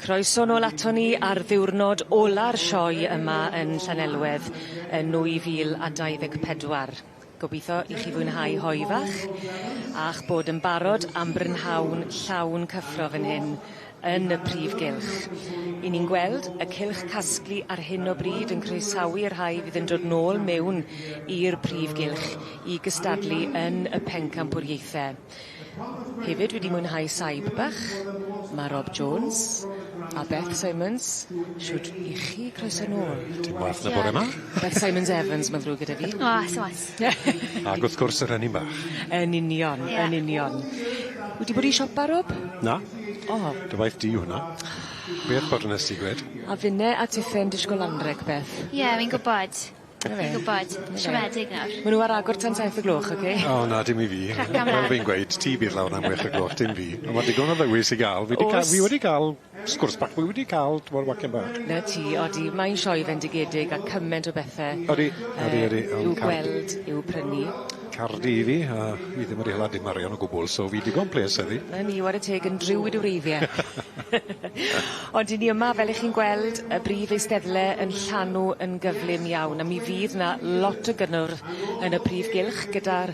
Croeso nôl aton ni ar ddiwrnod ola'r sioe yma yn Llanelwedd yn 2024. Gobeithio i chi fwynhau hoe fach a'ch bod yn barod am brynhawn llawn cyffro fan hyn yn y prif gylch. 'Yn ni'n gweld y cylch casglu ar hyn o bryd yn croesawu y rhai fydd yn dod nôl mewn i'r prif gylch i gystadlu yn y pencampwriaethe. Hefyd wedi mwynhau saib bach, ma' Rob Jones a Beth Simons, shwd i chi, croeso nôl. Dim wath na bore 'ma. Beth Simons Evans ma'n ddrwg gyda fi. O, so oes. Ag wrth gwrs yr ennyn bach. Yn union, Ie. yn union. Wedi bod i siopa, Rob? Na. O. Dy waith di yw hwnna. Beth bod nes ti gwed? A finne a tithe'n disgwl anreg, Beth. Ie, fi'n gwbod. 'Na fe. Fi'n gwbod. 'Na fe. Siomedig nawr. Ma' nw ar agor tan saith o'r gloch oce? O na dim i fi. Craca mlan. Fel fi'n gweud ti bydd lawr am wech o'r gloch dim fi. On' ma' digon o ddewis i ga'l. Fi 'di ca'l O's. fi wedi ca'l sgwrs bach wi wedi ca'l t'mod wacyn bach. 'Na ti odi mae'n sioe fendigedig a cyment o bethe. Odi odi odi I'w ond car- gweld i'w prynu. Cardi i fi a fi ddim wedi hala dim arian o gwbwl so fi digon ples heddi. 'Na ni 'ware teg yn driw i dy wreiddie. Ond 'yn ni yma fel 'ych chi'n gweld y brif eisteddle yn llanw yn gyflym iawn a mi fydd 'na lot o gynnwrf yn y prif gylch gyda'r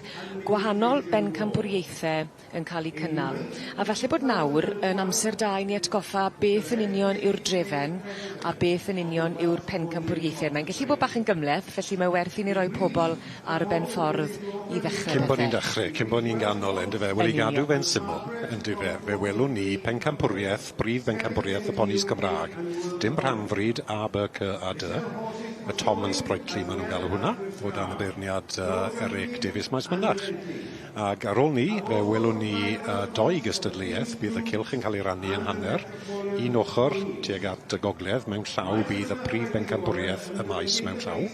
gwahanol bencampwriaethe yn ca'l 'u cynnal. A falle bod nawr yn amser da i ni atgoffa beth yn union yw'r drefen a beth yn union yw'r pencampwriaethe. Mae'n gellu bod bach yn gymleth, felly mae werth i ni roi pobol ar ben ffordd i ddechre Cyn bo' ni'n pethe. dechre, cyn bo' ni'n ganol e yndyfe? Wel i gadw fe'n syml yndyfe, fe welwn ni pencampwrieth, brif bencampwrieth y ponis Cymra'g. Dim rhanfrid A By Cy a Dy. Y Tom and Sprightly ma' nw'n galw hwnna, o dan y beirniad yy Eric Davies Maes Mynach. Ag ar ôl 'ny fe welwn ni yy doi gystadleuaeth, bydd y cylch yn ca'l ei rannu yn hanner. Un ochor tuag at y gogledd mewn llaw bydd y prif bencampwrieth y maes mewn llaw.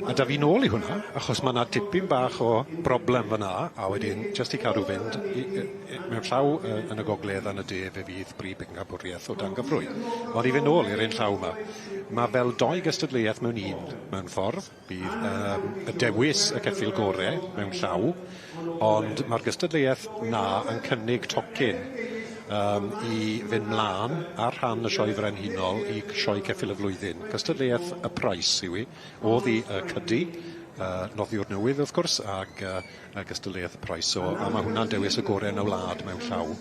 A da fi nôl i hwnna, achos ma' 'na dipyn bach o broblem fan 'na, a wedyn jyst i cadw fynd i i i mewn llaw yy yn y gogledd a yn y de fe fydd brif bencampwrieth o dan gyfrwy. Ond i fynd nôl i'r un llaw 'ma, ma' fel doi gystadleuaeth mewn un mewn ffordd. Bydd yym y dewis y ceffyl gore mewn llaw, ond ma'r gystadleuaeth 'na yn cynnig tocyn yym i fynd mlan ar rhan y Sioe Frenhinol i Sioe Ceffyl y Flwyddyn. Cystadleuaeth y Price yw 'i. O'dd 'i y Cydi yy noddiwr newydd wrth gwrs ag yy y gystadleuaeth y Price so a ma' hwnna'n dewis y gore yn y wlad mewn llaw.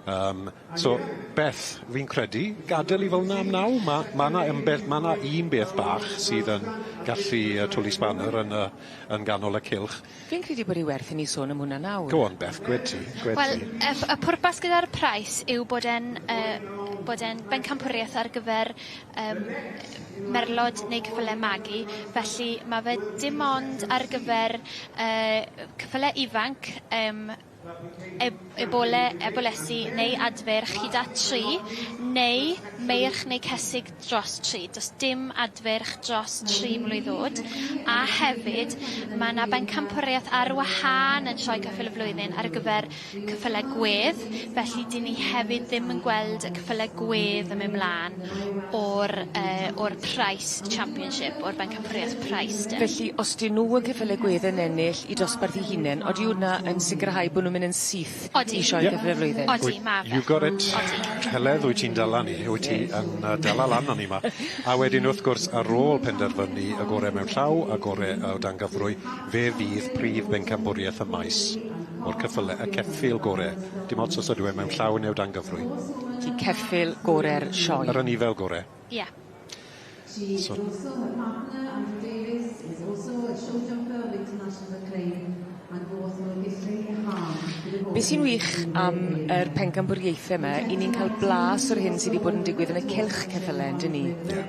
Yym so Beth, fi'n credu, gadel 'i fel 'na am nawr ma' ma' 'na embell ma' 'na un beth bach sydd yn gallu yy twli spanner yn y yn ganol y cylch. Fi'n credu bod 'i werth i ni sôn am hwnna nawr. Go on Beth, gwed ti, gwed ti. Wel y p- y pwrpas gyda'r price yw bod e'n yy bod e'n bencampwrieth ar gyfer yym merlod neu ceffyle magu felly ma' fe dim ond ar gyfer yy ceffyle ifanc yym eb- ebole ebolesi neu adfeirch hyd at tri neu meirch neu cesig dros tri. Do's dim adfeirch dros tri mlwydd o'd a hefyd ma' 'na bencampwriaeth ar wahân yn Sioe Ceffyl y Flwyddyn ar gyfer ceffyle gwedd felly 'dyn ni hefyd ddim yn gweld y ceffyle gwedd yn myn' mlan o'r yy o'r Price Championship o'r bencampwriaeth Price de. Felly os 'dyn nw y ceffyle gwedd yn ennill 'u dosbarth 'u hunen odi wnna yn sicirhau bo' nw'n myn' yn syth Odi. i sioe Ceffyl y Flwyddyn? Odi ma' fe. You got it. Odi. Heledd wyt ti'n dala ni wyt ti yn yy dala lan o'n ni 'ma. A wedyn wrth gwrs ar ôl penderfynu y gore mewn llaw a gore o dan gyfrwy fe fydd prif bencampwriaeth y maes o'r ceffyle y ceffyl gore. Dim ots os ydyw e mewn llaw neu o dan gyfrwy. Felly ceffyl gore'r sioe. Yr anifel gore. Ie. She is So also her partner, Andrew Davies, is also a show jumper of international acclaim and both work extremely hard to the Be' sy'n wych am yr pencampwriaethe 'ma 'yn ni'n ca'l blas o'r hyn sy 'di bod yn digwydd yn y cylch ceffyle on'd 'yn ni? Ie.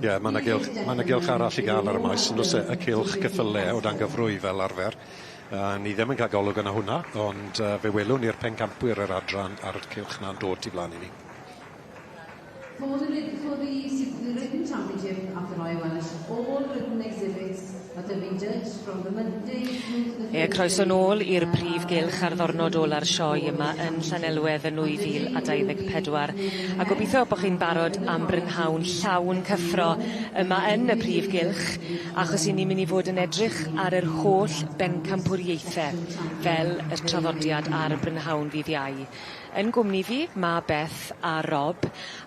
Ie ma' 'na gylch ma' 'na gylch arall i ga'l ar y maes yndos e? Y cylch ceffyle o dan gyfrwy fel arfer. Yy ni ddim yn ca'l golwg arno hwnna ond yy fe welwn ni'r pencampwyr yr adran ar y cylch 'na'n dod tu flan i ni. For the for the the Ridden Championship at the Royal Welsh, all ridden exhibits that have been judged from the Monday through to the Ie, croeso nôl i'r prif gylch ar ddornod ola'r sioe yma yn Llanelwedd yn 2024. A gobeithio bo' chi'n barod am brynhawn llawn cyffro yma yn y prif gylch, achos 'yn ni myn' i fod yn edrych ar yr holl bencampwriaethe fel y traddodiad ar y brynhawn ddydd Iau. Yn gwmni fi ma' Beth a Rob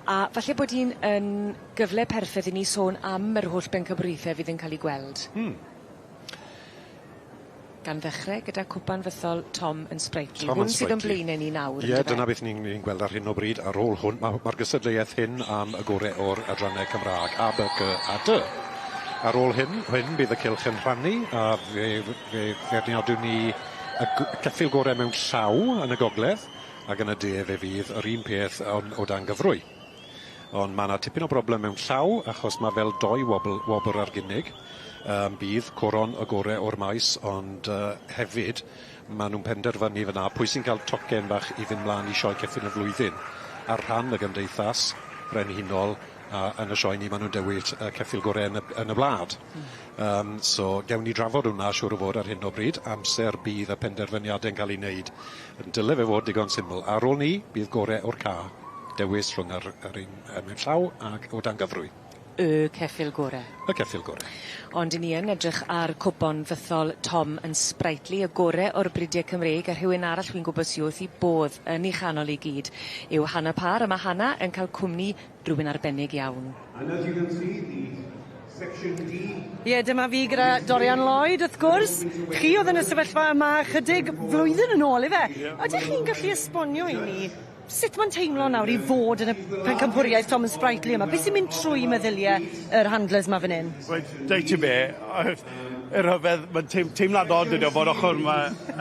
a falle bod 'i'n yn gyfle perffeth i ni sôn am yr holl bencampwriaethe fydd yn ca'l 'u gweld. Gan ddechre gyda cwpan fythol Tom and Sprightly. Tom and Hwn sydd o'n Sprightly. blaene ni nawr Ie, yndyfe? dyna beth ni'n ni'n gweld ar hyn o bryd. Ar ôl hwn, ma' ma'r gystadleuaeth hyn am y gore o'r adrannau Cymra'g A, B, C a D. Ar ôl hyn bydd y cylch yn rhannu a fe fe feirniadwn ni y ceffyl gore mewn llaw yn y gogledd ac yn y de fe fydd yr un peth on' o dan gyfrwy. Ond ma' 'na tipyn o broblem mewn llaw achos ma' fel doi wobr ar gynnig. Bydd coron y gore o'r maes ond hefyd ma' nw'n penderfynu fyna pwy sy'n ca'l tocyn bach i fynd mlan i sioe ceffyl y flwyddyn ar rhan y gymdeithas frenhinol a yn y sioe ni ma' nw'n dewis y ceffyl gore yn y wlad. So gewn ni drafod hwnna siŵr o fod ar hyn o bryd, amser bydd y penderfyniade'n ca'l 'u neud. Yn dyle fe fod digon syml. Ar ôl ni bydd gore o'r ca dewis rhwng yr un mewn llaw ag o dan gyfrwy. Y ceffyl gore. Y ceffyl gore. Ond 'yn ni yn edrych ar cwpon fythol Tom and Sprightly, y gore o'r bridie Cymreig, a rhywun arall wi'n gwbod sy wrth 'i bodd yn 'i chanol i gyd yw Hannah Parr, a ma' Hannah yn ca'l cwmni rywun arbennig iawn. And as you can see, the section D. Ie, dyma fi gyda Dorian Lloyd, wrth gwrs. Chi oedd yn y sefyllfa yma chydig flwyddyn yn ôl, ife? Ydych chi'n gallu esbonio i ni sut ma'n teimlo nawr i fod yn y pencampwriaeth Tom and Sprightly yma? Beth sy'n mynd trwy meddylie yr handlers 'ma fan hyn? Wel, deud ti be, y rhyfedd, mae'n teimlad od ydi o fod ochr yma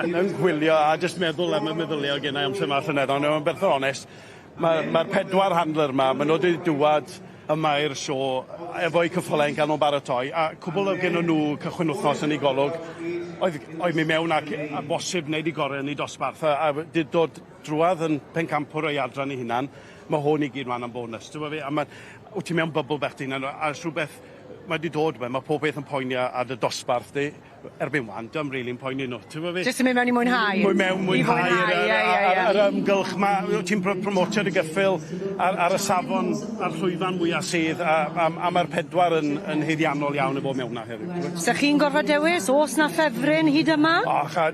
yn gwylio a jyst meddwl am y meddyliau gennau amser 'ma llynedd, ond yn beth onest, mae'r pedwar handler yma, maen nhw wedi dŵad yma i'r sio efo'u ceffylau yn cael nhw'n baratoi, a cwbl oedd gen nhw cychwyn wythnos yn ei golwg, oedd mynd mewn ac a bosib wneud i gorau yn ei dosbarth, a di dod drwadd yn pencampwr o'i adran ei hunan, mae hwn i gyd rhan am bonus. Ti'n fi? A mae, wyt ti mewn bubble bach dy hunan, a rhywbeth mae di dod me, mae pob beth yn poeni ar dy dosbarth di, erbyn wan, dim really'n poeni nhw, ti'n fi? Jyst yn mynd mewn i mwynhau. Mwy mewn mwynhau yr ymgylch ma, ti'n promotio dy gyffil ar y safon, ar llwyfan mwyaf sydd, a mae'r pedwar yn haeddiannol iawn i fod mewn na heddiw. So chi'n gorfod dewis, oes na ffefryn hyd yma? O, cha,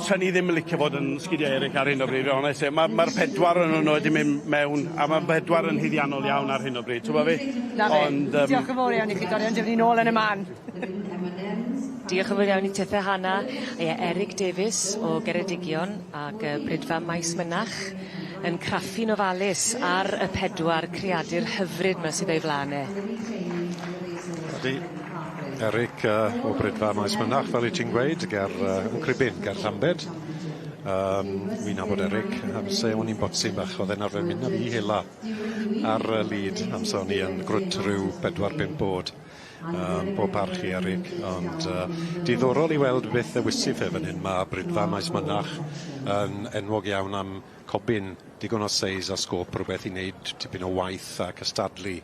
sen i ddim yn licio fod yn sgidiau Eric ar hyn o bryd, honest. Mae'r pedwar yn nhw wedi mynd mewn, a mae'r pedwar yn haeddiannol iawn ar hyn o bryd, ti'n fi? Na fe. Ond, diolch yn fawr iawn i chi, Dorian, dim ni nôl yn y man. Diolch yn fawr iawn i Tithe Hannah, a Eric Davies o Geredigion ac Bridfa Maes Mynach yn craffu'n ofalus ar y pedwar creadur hyfryd 'ma sydd o'i flan e. Ydi. Eric o Bridfa Maes Mynach, fel wyt ti'n gweud, ger yn Cribyn, ger Llambed. Wi'n nabod Eric, amser o'n i'n botsyn bach, oedd e'n arfer mynd â fi i hela ar y lid amser o'n i yn grwt rhyw 4-5 oed. Bob parch i Eric, ond diddorol i weld beth ddewisif e fan hyn. Mae Bridfa Maes Mynach yn enwog iawn am cobyn digon o seis a sgôp rhywbeth i wneud tipyn o waith a cystadlu.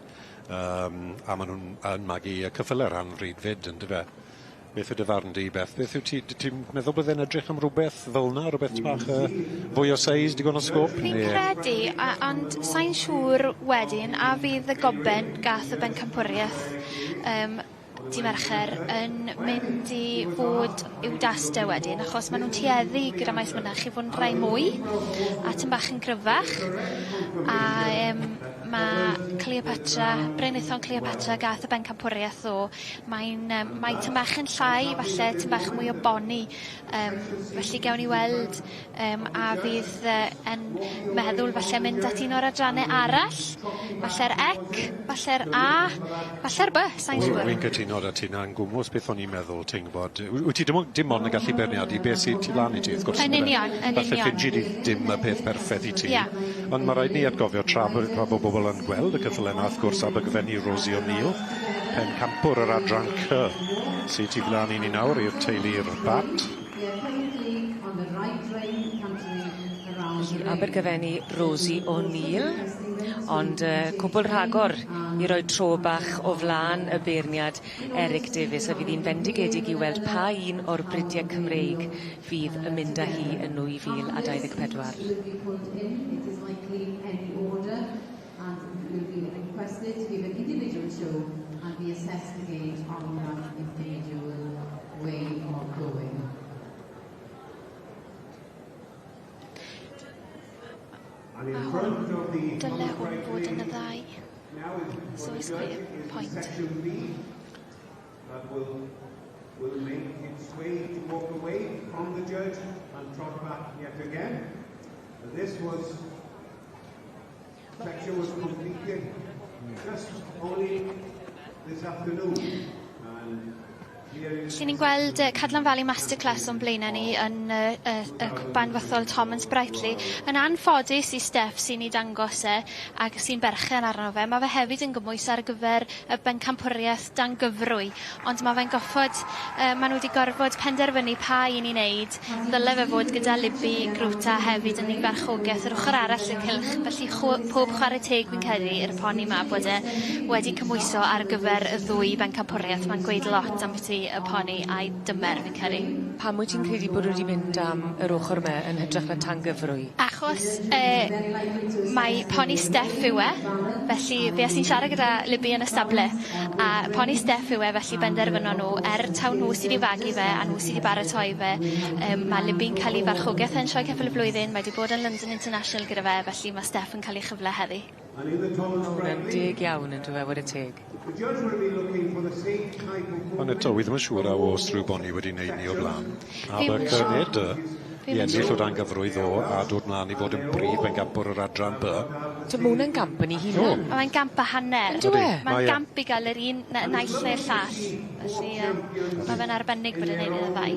A maen nhw'n yn magu y ceffylau rhan fryd fyd, yndyfe? Beth yw dy farn di, Beth? Beth yw ti, ti'n meddwl bydd e'n edrych am rhywbeth fel yna, rhywbeth bach fwy o seis, digon o sgôp? Fi'n credu, ond sa'n siŵr wedyn, a fydd y goben gath y bencampwriaeth di Mercher yn mynd i fod i'w dasta wedyn, achos maen nhw'n tueddu gyda Maes Mynach i fod yn rhai mwy a tym bach yn gryfach, a mae Cleopatra, Brenithon Cleopatra gath y bencampwriaeth o, mae'n mae tym bach yn llai, falle tym bach mwy o boni, felly gawn ni weld a fydd yn meddwl falle mynd at un o'r adrannau arall, falle'r ec, falle'r A, falle'r B, sa'n siŵr. Wy'n cytuno â ti na'n gwmws beth o'n i'n meddwl, ti'n gwybod. Wyt ti dim ond yn gallu beirniadu beth sydd tu lan i ti, wrth gwrs. Yn union, yn union. Falle ffingi di dim y peth perffaith i ti. Ond mae rhaid ni atgofio tra bod bobl yn gweld y ceffylau yna, wrth gwrs, Abergavenny Rosie O'Neill, pencampwr yr adran C, sydd tu flaen i ni nawr i'r teulu'r Bat. Abergavenny Rosie O'Neill, ond cwbl rhagor i roi tro bach o flan y beirniad Eric Davies, a fydd hi'n fendigedig i weld pa un o'r bridiau Cymreig fydd yn mynd â hi yn 2024. Dyle hwn fod yn y ddau. So it's quite a point. That will make its way to walk away from the judge and trot back yet again. This was section was completed just only this afternoon. And Lle ni'n gweld Cadlan Valley Masterclass o'n blaenau ni yn y cwpan fythol Tom and Sprightly. Yn anffodus i Steff sy'n ei dangos e ac sy'n berchen arno fe, mae fe hefyd yn gymwys ar gyfer y bencampwriaeth dan gyfrwy. Ond mae fe'n goffod, maen nhw wedi gorfod penderfynu pa un i wneud. Ddyle fe fod gyda Libby Grwta hefyd yn ei farchogaeth yr ochr arall y cylch. Felly pob chwarae teg fi'n credu i'r poni ma bod e wedi cymhwyso ar gyfer y ddwy bencampwriaeth. Mae'n gweud lot am byti y poni a'i dymer fi'n credu. Pam wyt ti'n credu bod wedi mynd am yr ochr yma yn hytrach na tan gyfrwy? Achos mae poni Steff yw e, felly fues i'n siarad gyda Libby yn y stable, a poni Steff yw e, felly benderfynon nhw, taw nhw sydd wedi fagu fe a nhw sydd wedi baratoi fe, mae Libby'n cael ei farchogaeth yn Sioe Ceffyl y Flwyddyn, mae wedi bod yn London International gyda fe, felly mae Steff yn cael ei chyfle heddi. Hwnna'n deg iawn yn dwi, ware teg. Ond eto, wi ddim yn siŵr a oes rhyw boni wedi wneud ni o blaen. A by cynnydd i ennill o dan gyfrwy ddo a dod mlaen i fod yn brif bencampwr yr adran B. So mae hwnna'n gamp yn ei hunan. Mae'n gamp a hanner. Yndyw e? Mae'n gamp i gael yr un naill neu'r llall. Felly mae fe'n arbennig bod e'n neud y ddau.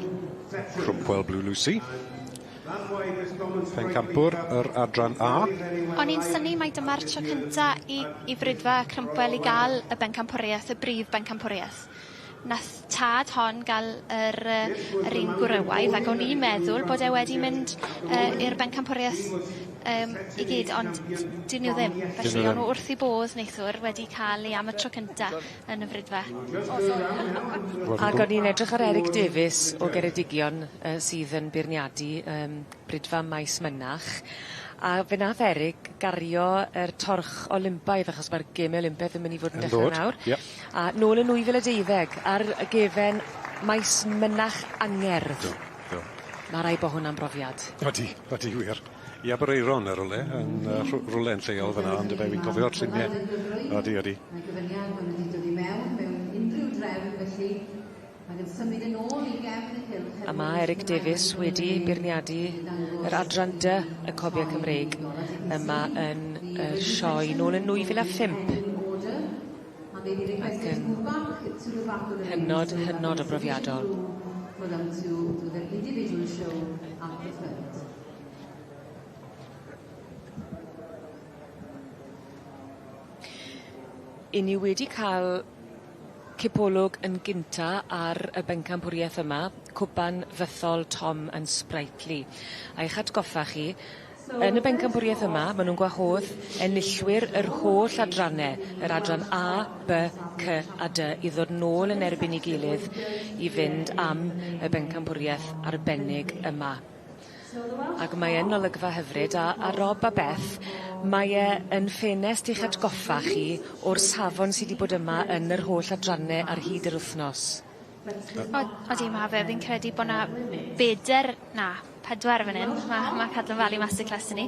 Crwmpwell Blue Lucy. Pencampwr yr adran A. O'n i'n synnu mai dyma'r tro cynta i Fridfa Crwmpwell i gael y bencampwriaeth, y brif bencampwriaeth. Nath tad hon gael yr un gwrywaidd, ac o'n i'n meddwl bod e wedi mynd i'r bencampwriaeth i gyd, ond dyn nhw ddim. Felly o'n nhw wrth eu bodd neithwr wedi cael ei am y tro cynta yn y Fridfa. Ac o'n i'n edrych ar Eric Davies o Geredigion sydd yn beirniadu Bridfa Maes Mynach. A fe nath Eric gario yr torch Olympaidd, achos mae'r Gemau Olympaidd yn mynd i fod yn dechrau nawr. Yep. A nôl yn 2012 ar y gefen Maes Mynach Angerdd. Do, do. Ma' raid bo' hwnna'n brofiad. Odi, odi wir. I Aberaeron ar rywle, yn rhywle yn lleol fyna, ond fe fi'n cofio'r lluniau. Odi, odi. Mae gyfyniad maen nhw wedi dod i mewn mewn unrhyw drefn, felly ac yn symud yn ôl i gefn y cylch. A mae Eric Davies wedi beirniadu yr adran D y Cobiau Cymreig yma yn y sioe nôl yn 2005. Ac yn hynod, hynod o brofiadol. For them to do their individual show at the front. I ni wedi cael cipolwg yn gynta ar y bencampwriaeth yma, cwpan fythol Tom and Sprightly. A i'ch atgoffa chi, yn y bencampwriaeth yma, maen nhw'n gwahodd enillwyr yr holl adrannau, yr adran A, B, C a D, i ddod nôl yn erbyn ei gilydd i fynd am y bencampwriaeth arbennig yma. Ac mae yn olygfa hyfryd, a Rob a Beth, mae e yn ffenest i'ch atgoffa chi o'r safon sydd wedi bod yma yn yr holl adrannau ar hyd yr wythnos. Odi, ma' fe, fi'n credu bod 'na 4 fan hyn, ma' Cadlan Valley Masterclass yn ni,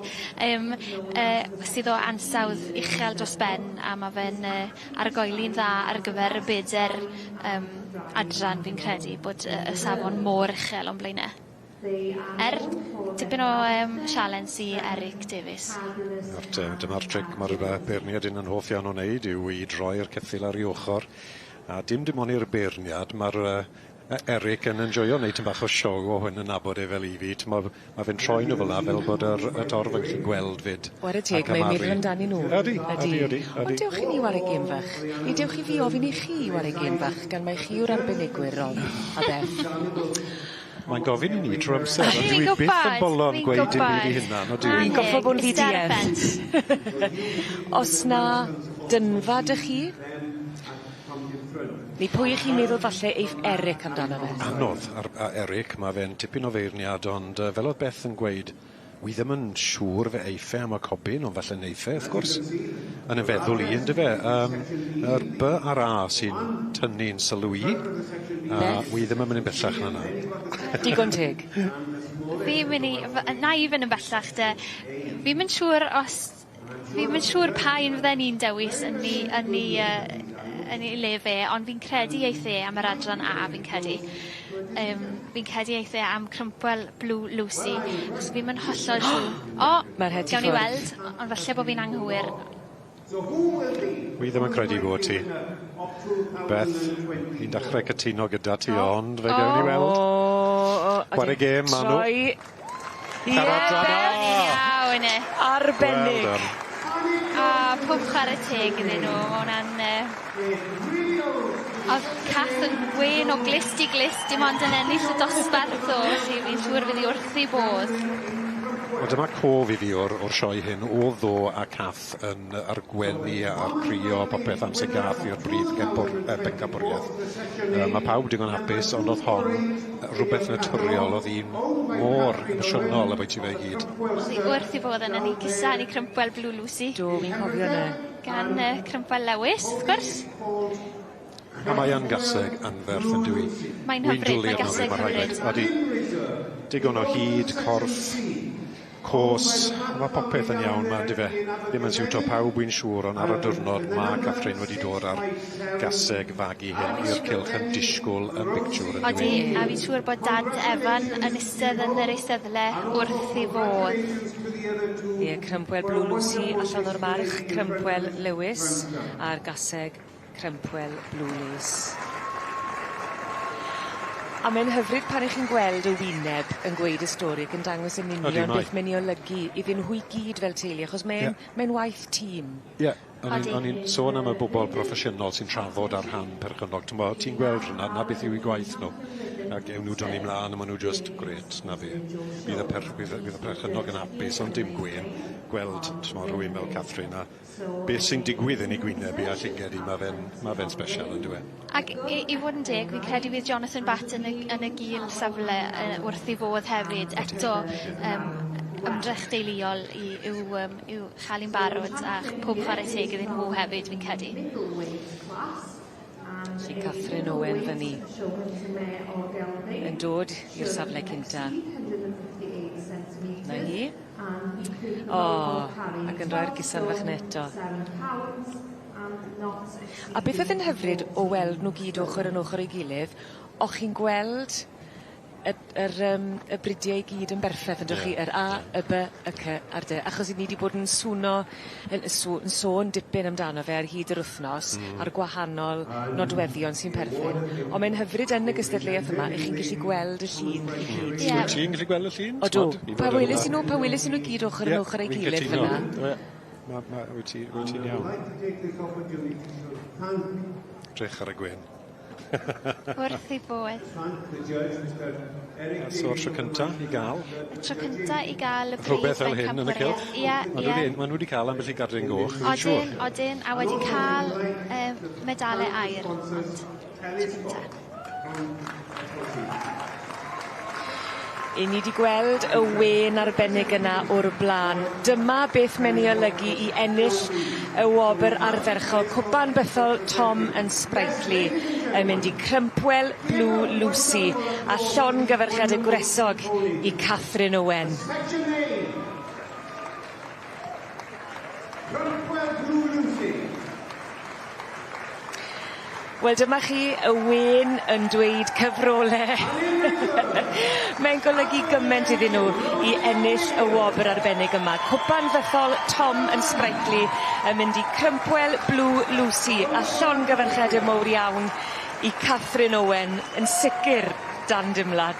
sydd o ansawdd uchel dros ben, a ma' fe'n argoeli'n dda ar gyfer y 4 adran fi'n credu bod y safon mor uchel o'n blaenau. Tipyn o sialens i Eric Davies. Dyma'r tric mae'r beirniad un yn hoff iawn o wneud yw i droi'r ceffyl ar ei ochr. A dim ond i'r beirniad, mae'r Eric yn enjoio wneud tipyn bach o siow o hwn yn nabod e fel i fi. Mae fe'n troi nhw fel 'na fel bod y torf yn gallu gweld fyd. Ware teg, mae'n meddwl amdanyn nhw. Ydy, ydy, ydy. Ond dewch i ni ware gêm fach. Neu dewch i fi ofyn i chi ware gêm fach, gan mai chi yw'r arbenigwyr, Rob a Beth. Mae'n gofyn i ni trwy amser, ond dwi byth yn bolon gweud dim byd i hunan, odw i? Fi'n goffo bod yn ddiduedd. Os na dynfa dych chi? Neu pwy ych chi'n meddwl falle eith Eric amdano fe? Anodd ar Eric, mae fe'n tipyn o feirniad, ond fel oedd Beth yn gweud, wi ddim yn siŵr fe eiff e am y cobyn, ond falle neith e, wrth gwrs. Yn y feddwl i, yndyfe. Yr B a'r A sy'n tynnu'n sylw i, a wi ddim yn mynd yn bellach na 'na. Digon teg. Fi'n mynd i, na i fynd yn bellach de. Fi'n mynd siŵr os Fi'm yn siŵr pa un fydden i'n dewis yn 'i yn 'i yy yn 'i le fe ond fi'n credu eith e am yr adran A fi'n credu. Yym fi'n credu eith e am Crumpwell Blue Lucy achos fi'm yn hollol siŵr. O! Ma'r het i Gawn ni ffwrdd. weld ond falle bo' fi'n anghywir. Wi ddim yn credu bod ti. Beth, fi'n dechrau cytuno gyda ti ond fe gewn ni weld. O o Chware gêm ma' nw. Troi. Ie Yr adran A! Beth! Iawn e. Arbennig. Well done. A pob chware teg iddyn nw ma' wnna'n yy O'dd Cath yn wên o glust i glust dim ond yn ennill y dosbarth ddo felly fi'n siŵr fydd 'i wrth 'i bodd. Wel dyma cof i fi o'r o'r sioe hyn o ddo a Cath yn ar gwenu a'r crio a popeth amser gath i'r brif genbwr- bencampwriaeth. Ma' pawb digon hapus ond o'dd hon rhwbeth naturiol o'dd un mor emosiynol ambwyty fe i gyd. O'dd 'i wrth 'i bodd yn yn 'i cusan i Crumpwell Blue Lucy. Do fi'n cofio 'ny. Gan Crumpwell Lewis wrth gwrs. A mae yn gaseg anferth yndyw 'i? Mae'n Wi'n hyfryd, dwli mae arno fe gaseg ma' rhaid hyfryd. gweud. Odi. Digon o hyd, corff, cos, ma' popeth yn iawn 'ma on'd yfe? Ddim yn siwto pawb wi'n siŵr on' ar y diwrnod ma' Catherine wedi dod ar gaseg fagu hyn i'r cylch yn disgwl yn bictiwr yndyw Odi, 'i? a fi'n siŵr bod dad Evan yn istedd yn yr eisteddle wrth ei fodd. Ie, Crumpwell Blue Lucy allan o'r march, Crumpwell Lewis a'r gaseg Crumpwell Blue Lace. A mae'n hyfryd pan 'ych chi'n gweld y wyneb yn gweud y stori ac yn dangos yn union beth mae'n 'i olygu iddyn nhw i gyd fel teulu achos mae'n mae'n waith tîm. Ie o'n i'n o'n i'n sôn am y bobol broffesiynol sy'n trafod ar rhan perchennog t'mo' ti'n gweld hwnna 'na beth yw 'u gwaith nw. Ac ewn nw doni mlan a ma' nw jyst grêt 'na fi. Bydd y per- bydd y bydd y perchennog yn hapus ond dim gwên gweld t'mo' rhywun fel Catherine a beth sy'n digwydd yn 'i gwyneb 'i a llyged 'i ma' fe'n ma' fe'n sbesial on'd yw e? Ac i i fod yn deg fi'n credu fydd Jonathan Batt yn y yn y gil safle wrth 'i fodd hefyd eto ymdrech deuluol i i'w yym i'w chael 'i'n barod a pob chware teg iddyn nhw hefyd fi'n credu. Felly Catherine Owen fyny. Yn dod i'r safle cynta. 'Na hi. O, ac yn roi'r gusan fach 'na eto. A beth o'dd yn hyfryd o weld nw gyd ochor yn ochor ei gilydd o'ch chi'n gweld y yr y bridie i gyd yn berffeth on'd o'ch chi? Yr A, y By, y Cy a'r Dy achos 'yn ni 'di bod yn swno yn sw- yn sôn dipyn amdano fe ar hyd yr wthnos a'r gwahanol nodweddion sy'n perthyn on' mae'n hyfryd yn y gystadleueth yma 'ych chi'n gallu gweld y llun i gyd. Ie. Wyt ti'n gallu gweld y llun? Odw. T'mod, i Pa fod yn weles i nw pan weles i nw gyd ochor yn ochor ei gilydd fyn 'na. Ie. Ma' ma' wyt ti wyt ti'n iawn. Drych ar y gwên. Wrth ei bodd. So tro cynta i ga'l. Y tro cynta i ga'l y brif Rhwbeth fel hyn yn y cylch. Ie Ma' nw ie. 'di ma' nw 'di ca'l ambell i gardyn goch fi'n siŵr. Odyn odyn a wedi ca'l medale aur ond tro cynta. 'Yn ni 'di gweld y wên arbennig yna o'r bla'n. Dyma beth mae'n ei olygu i ennill y wobr ardderchog cwpan bythol Tom and Sprightly yn mynd i Crumpwell Blue Lucy a llongyfarchiade gwresog i Catherine Owen. Section A. Crumpwell Blue Lucy. Wel dyma chi y wên yn dweud cyfrole. Mae'n golygu gyment iddyn nhw i ennill y wobr arbennig yma. Cwpan fythol Tom and Sprightly yn mynd i Crumpwell Blue Lucy a llongyfarchiade mowr iawn i Catherine Owen yn sicir dan dimlad.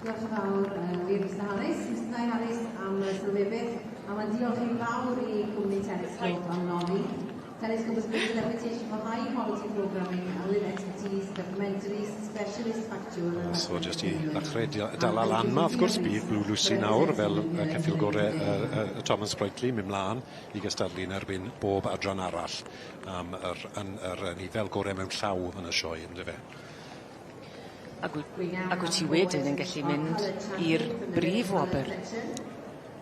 Diolch yn fawr wir Mr Harris, Mr Dai Harris am y sylwebydd a mae'n diolch yn fawr i cwmni Telescope am noddi. Telescope has built a reputation for high quality programming and with expertise, documentaries, specialist factual and So jyst i ddechrau dala lan 'ma wrth gwrs bydd Blue Lucy nawr fel y ceffyl gore y Tom and Sprightly myn' mlan i gystadlu yn erbyn bob adran arall am yr yn yr nifel gore mewn llaw yn y sioe yndyfe? Ag wyt ti wedyn yn gallu mynd i'r brif wobr.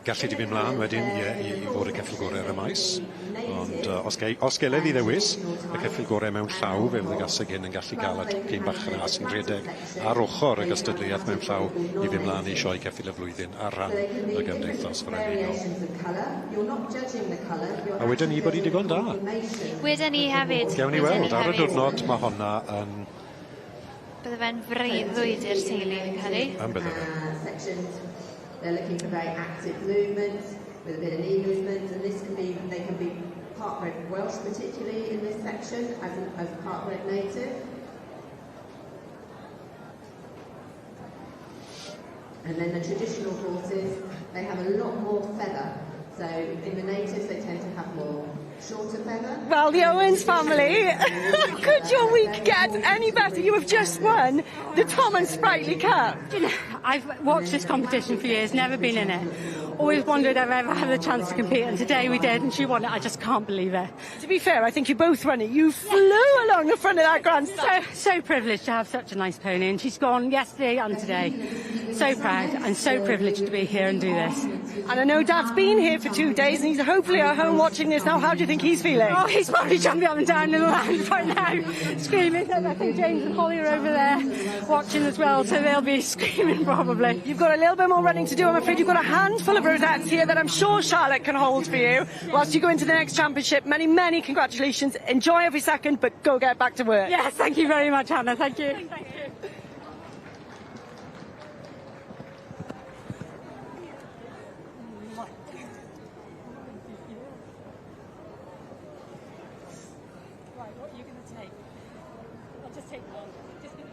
Gallu di fynd mlaen wedyn ie i i fod y ceffyl gore ar y maes ond yy os gei os geledd 'i ddewis y ceffyl gore mewn llaw fe fydd y gaseg hyn yn gallu ca'l y tocyn bach ras sy'n rhedeg ar ochor y gystadleuaeth mewn llaw i fynd mlaen i sioe ceffyl y flwyddyn ar ran y Gymdeithas Frenhinol. A weden i bod 'i digon da. Weden i hefyd. Gewn ni weld ar y diwrnod ma' honna yn Bydde fe'n freuddwyd i'r teulu fi'n credu. Yn bydde fe. They're looking for very active movement, with a bit of knee movement, and this can be, they can be part-bred Welsh particularly in this section as, a, as part-bred native. And then the traditional horses, they have a lot more feather. So in the natives, they tend to have more shorter feather. Well, the Owens family, could your week get any better? You have just won the Tom and Sprightly Cup. You know, I've watched this competition for years, never been in it. Always wondered if I ever had the chance to compete, and today we did, and she won it. I just can't believe it. To be fair, I think you both won it. You flew along the front of that grandstand. So, so privileged to have such a nice pony, and she's gone yesterday and today. So proud and so privileged to be here and do this. And I know Dad's been here for 2 days, and he's hopefully at home watching this now. How do you think he's feeling? Oh, he's probably jumping up and down in the lounge right now, screaming. I think James and Holly are over there watching as well, so they'll be screaming probably. You've got a little bit more running to do, I'm afraid. You've got a handful of rosettes here that I'm sure Charlotte can hold for you whilst you go into the next championship. Many, many congratulations. Enjoy every second, but go get back to work. Yes, thank you very much, Hannah. Thank you. Thank you. Right, what are you going to take? I'll just take one. Just gonna...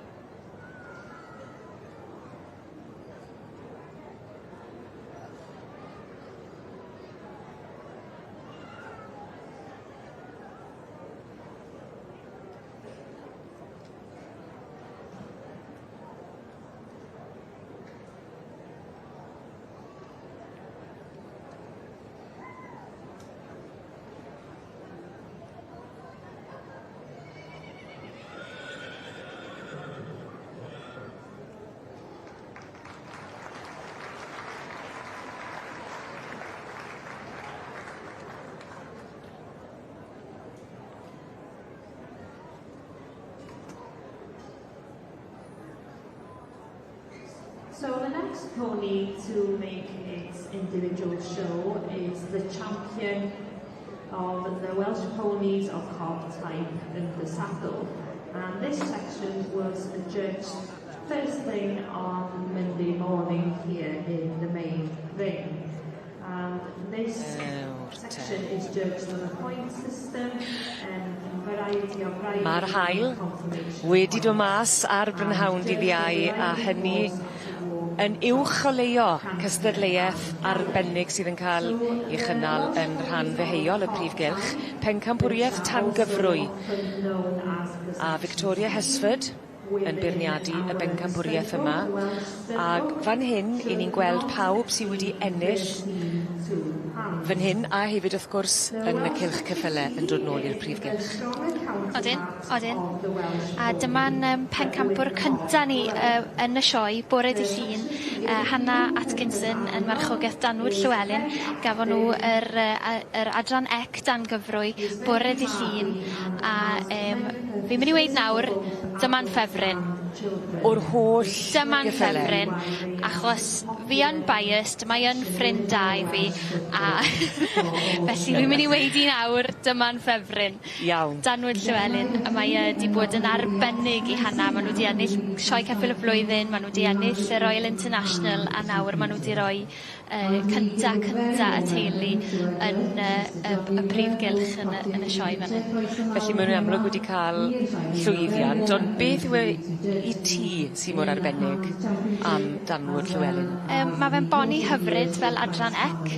So the next pony to make its individual show is the champion of the Welsh ponies of cob type in the saddle. And this section was judged first thing on Monday morning here in the main ring. And this section is judged on a point system and variety of riding. Mae'r haul wedi dod mas ar brynhawn dydd Iau a hynny yn uwch oleuo cystadleuaeth arbennig sydd yn cael ei chynnal yn rhan ddeheuol y prif gylch, pencampwriaeth Tangyfrwy a Victoria Hesford yn beirniadu y bencampwriaeth yma ag fan hyn 'yn ni'n gweld pawb sy wedi ennill fan hyn a hefyd wrth gwrs yn y cylch ceffyle yn dod nôl i'r prif gylch. Odyn, odyn. A dyma'n um, pencampwr cynta ni uh, yn y sioe, bore dy Llun, uh, Hannah Atkinson yn marchogaeth Danwood Llewellyn. Gafon nhw yr, uh, yr adran ec dan gyfrwy bore dy Llun. A um, fi'n mynd i weud nawr, dyma'n ffefryn. O'r holl Dyma'n geffyle. ffefryn, achos fi yn biased, mae yn ffrind da i fi, a felly fi'n mynd i weud i nawr, dyma'n ffefryn. Iawn. Danwood Llewellyn, a mae e 'di bod yn arbennig i Hannah, ma' nw 'di ennill Sioe Ceffyl y Flwyddyn, ma' nw 'di ennill y Royal International, a nawr ma' nw 'di roi yy cynta cynta y teulu yn yy y y prif gylch yn y yn y sioe fan 'yn. Felly ma' nw'n amlwg wedi ca'l llwyddiant ond beth yw e i ti sy mor arbennig am Danwood Llewellyn? Yym ma' fe'n boni hyfryd fel adran ec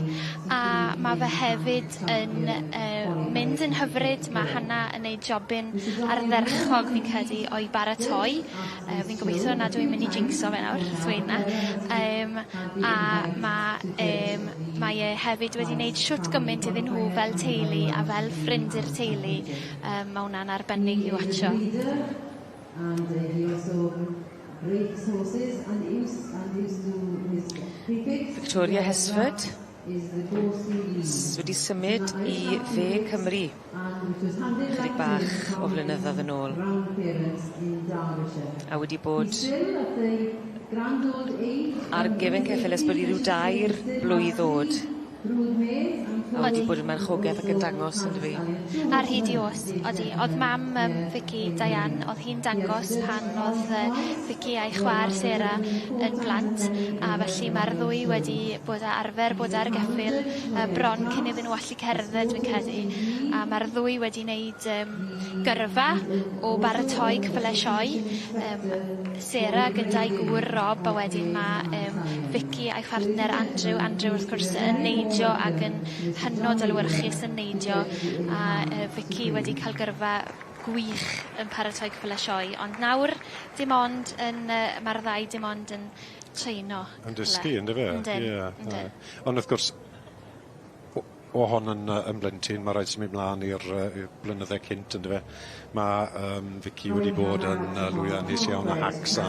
a ma' fe hefyd yn yy mynd yn hyfryd ma' Hannah yn neud jobyn ardderchog fi'n credu o'i baratoi. Yy fi'n gobeithio nad yw 'i'n mynd i jinxo fe nawr wrth weud 'na. Yym a ma' yym mae e hefyd wedi neud shwt gyment iddyn nhw fel teulu a fel ffrind i'r teulu yym ma' wnna'n arbennig i watsio. Victoria Hesford. Wedi symud i dde Cymru chydig bach o flynyddoedd yn ôl a wedi bod ar gefen ceffyl ers bod 'i ryw dair blwydd o'd. A wedi bod yn marchogeth ac yn dangos yndyfe? Ar hyd 'i o's odi. O'dd mam yym Vicky Diane o'dd hi'n dangos pan o'dd Vicky a'i chwa'r Sarah yn blant a felly ma'r ddwy wedi bod â arfer bod ar geffyl bron cyn iddyn nhw allu cerdded fi'n credu a ma'r ddwy wedi wneud yym gyrfa o baratoi ceffyle sioe yym Sarah gyda'i gŵr Rob a wedyn ma' yym Vicky a'i phartner Andrew, Andrew wrth gwrs yn neidio ag yn hynod o lywyrchus yn neidio a Vicky wedi ca'l gyrfa gwych yn paratoi ceffyle sioe ond nawr dim ond yn ma'r ddau dim ond yn treino. Yn dysgu yndyfe? Yndyn. Ie. Yndyn. Ond wrth gwrs o hon yn yn blentyn ma' raid symud mlan i'r i'r blynydde cynt yndyfe? Ma' Vicky wedi bod yn lwyddiannus iawn â hacs a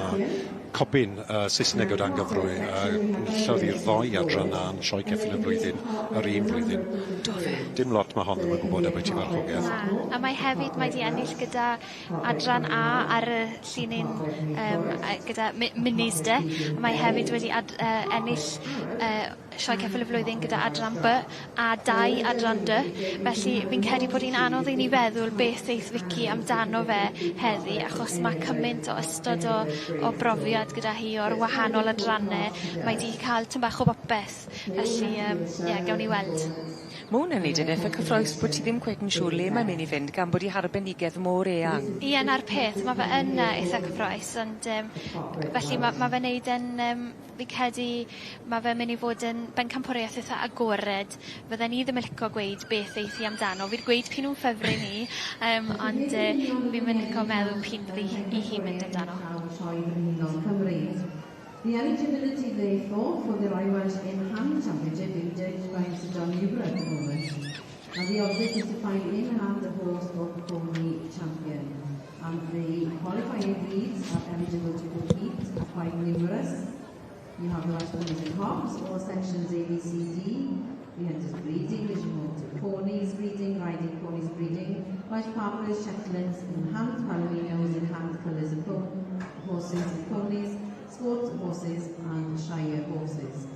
cobyn Saesneg o dan gyfrwy enillodd i'r ddou adran 'na yn Sioe Ceffyl y Flwyddyn yr un flwyddyn. Do fe? Dim lot ma' hon ddim yn gwbod ambwyty farchogaeth. Na, a mae hefyd mae 'di ennill gyda adran A ar y llinyn yym gyda minis 'de. A mae hefyd wedi ennill Sioe Ceffyl y Flwyddyn gyda adran By a dau adran Dy felly fi'n credu bod 'i'n anodd i ni feddwl beth eith Vicky amdano fe heddi achos ma' cyment o ystod o o brofiad gyda hi o'r wahanol adranne mae 'di ca'l tym bach o bopeth felly yym ie gewn ni weld. Ma' wnna'n neud e'n etha cyffrous bo' ti ddim cweit yn siŵr le mae'n myn' i fynd gan bod 'i harbenigedd mor eang. Ie 'na'r peth ma' fe yn yy itha cyffrous ond yym felly ma' ma' fe'n neud e'n yym Fi'n credu ma' fe myn' i fod yn bencampwriaeth itha agored. Fydden i ddim yn lico gweud beth eith 'i amdano. Fi 'di gweud p'un yw'n ffefryn i yym ond fi ddim yn lico meddwl p'un fyddi i hi'n mynd amdano. The eligibility therefore for the Royal Welsh in Hand Championship being judged by Mr John Newborough at the moment. And the object is to find in hand the horse or pony champion. And the qualifying breeds are eligible to compete are quite numerous. You have the Welsh Ponies and Cobs, all sections A, B, C, D. The hunters breeding, the Gibraltar ponies breeding, riding ponies breeding, Welsh Parbers, Shetlands, in hand Palominos, in hand colours of horses and ponies, sport horses and Shire horses.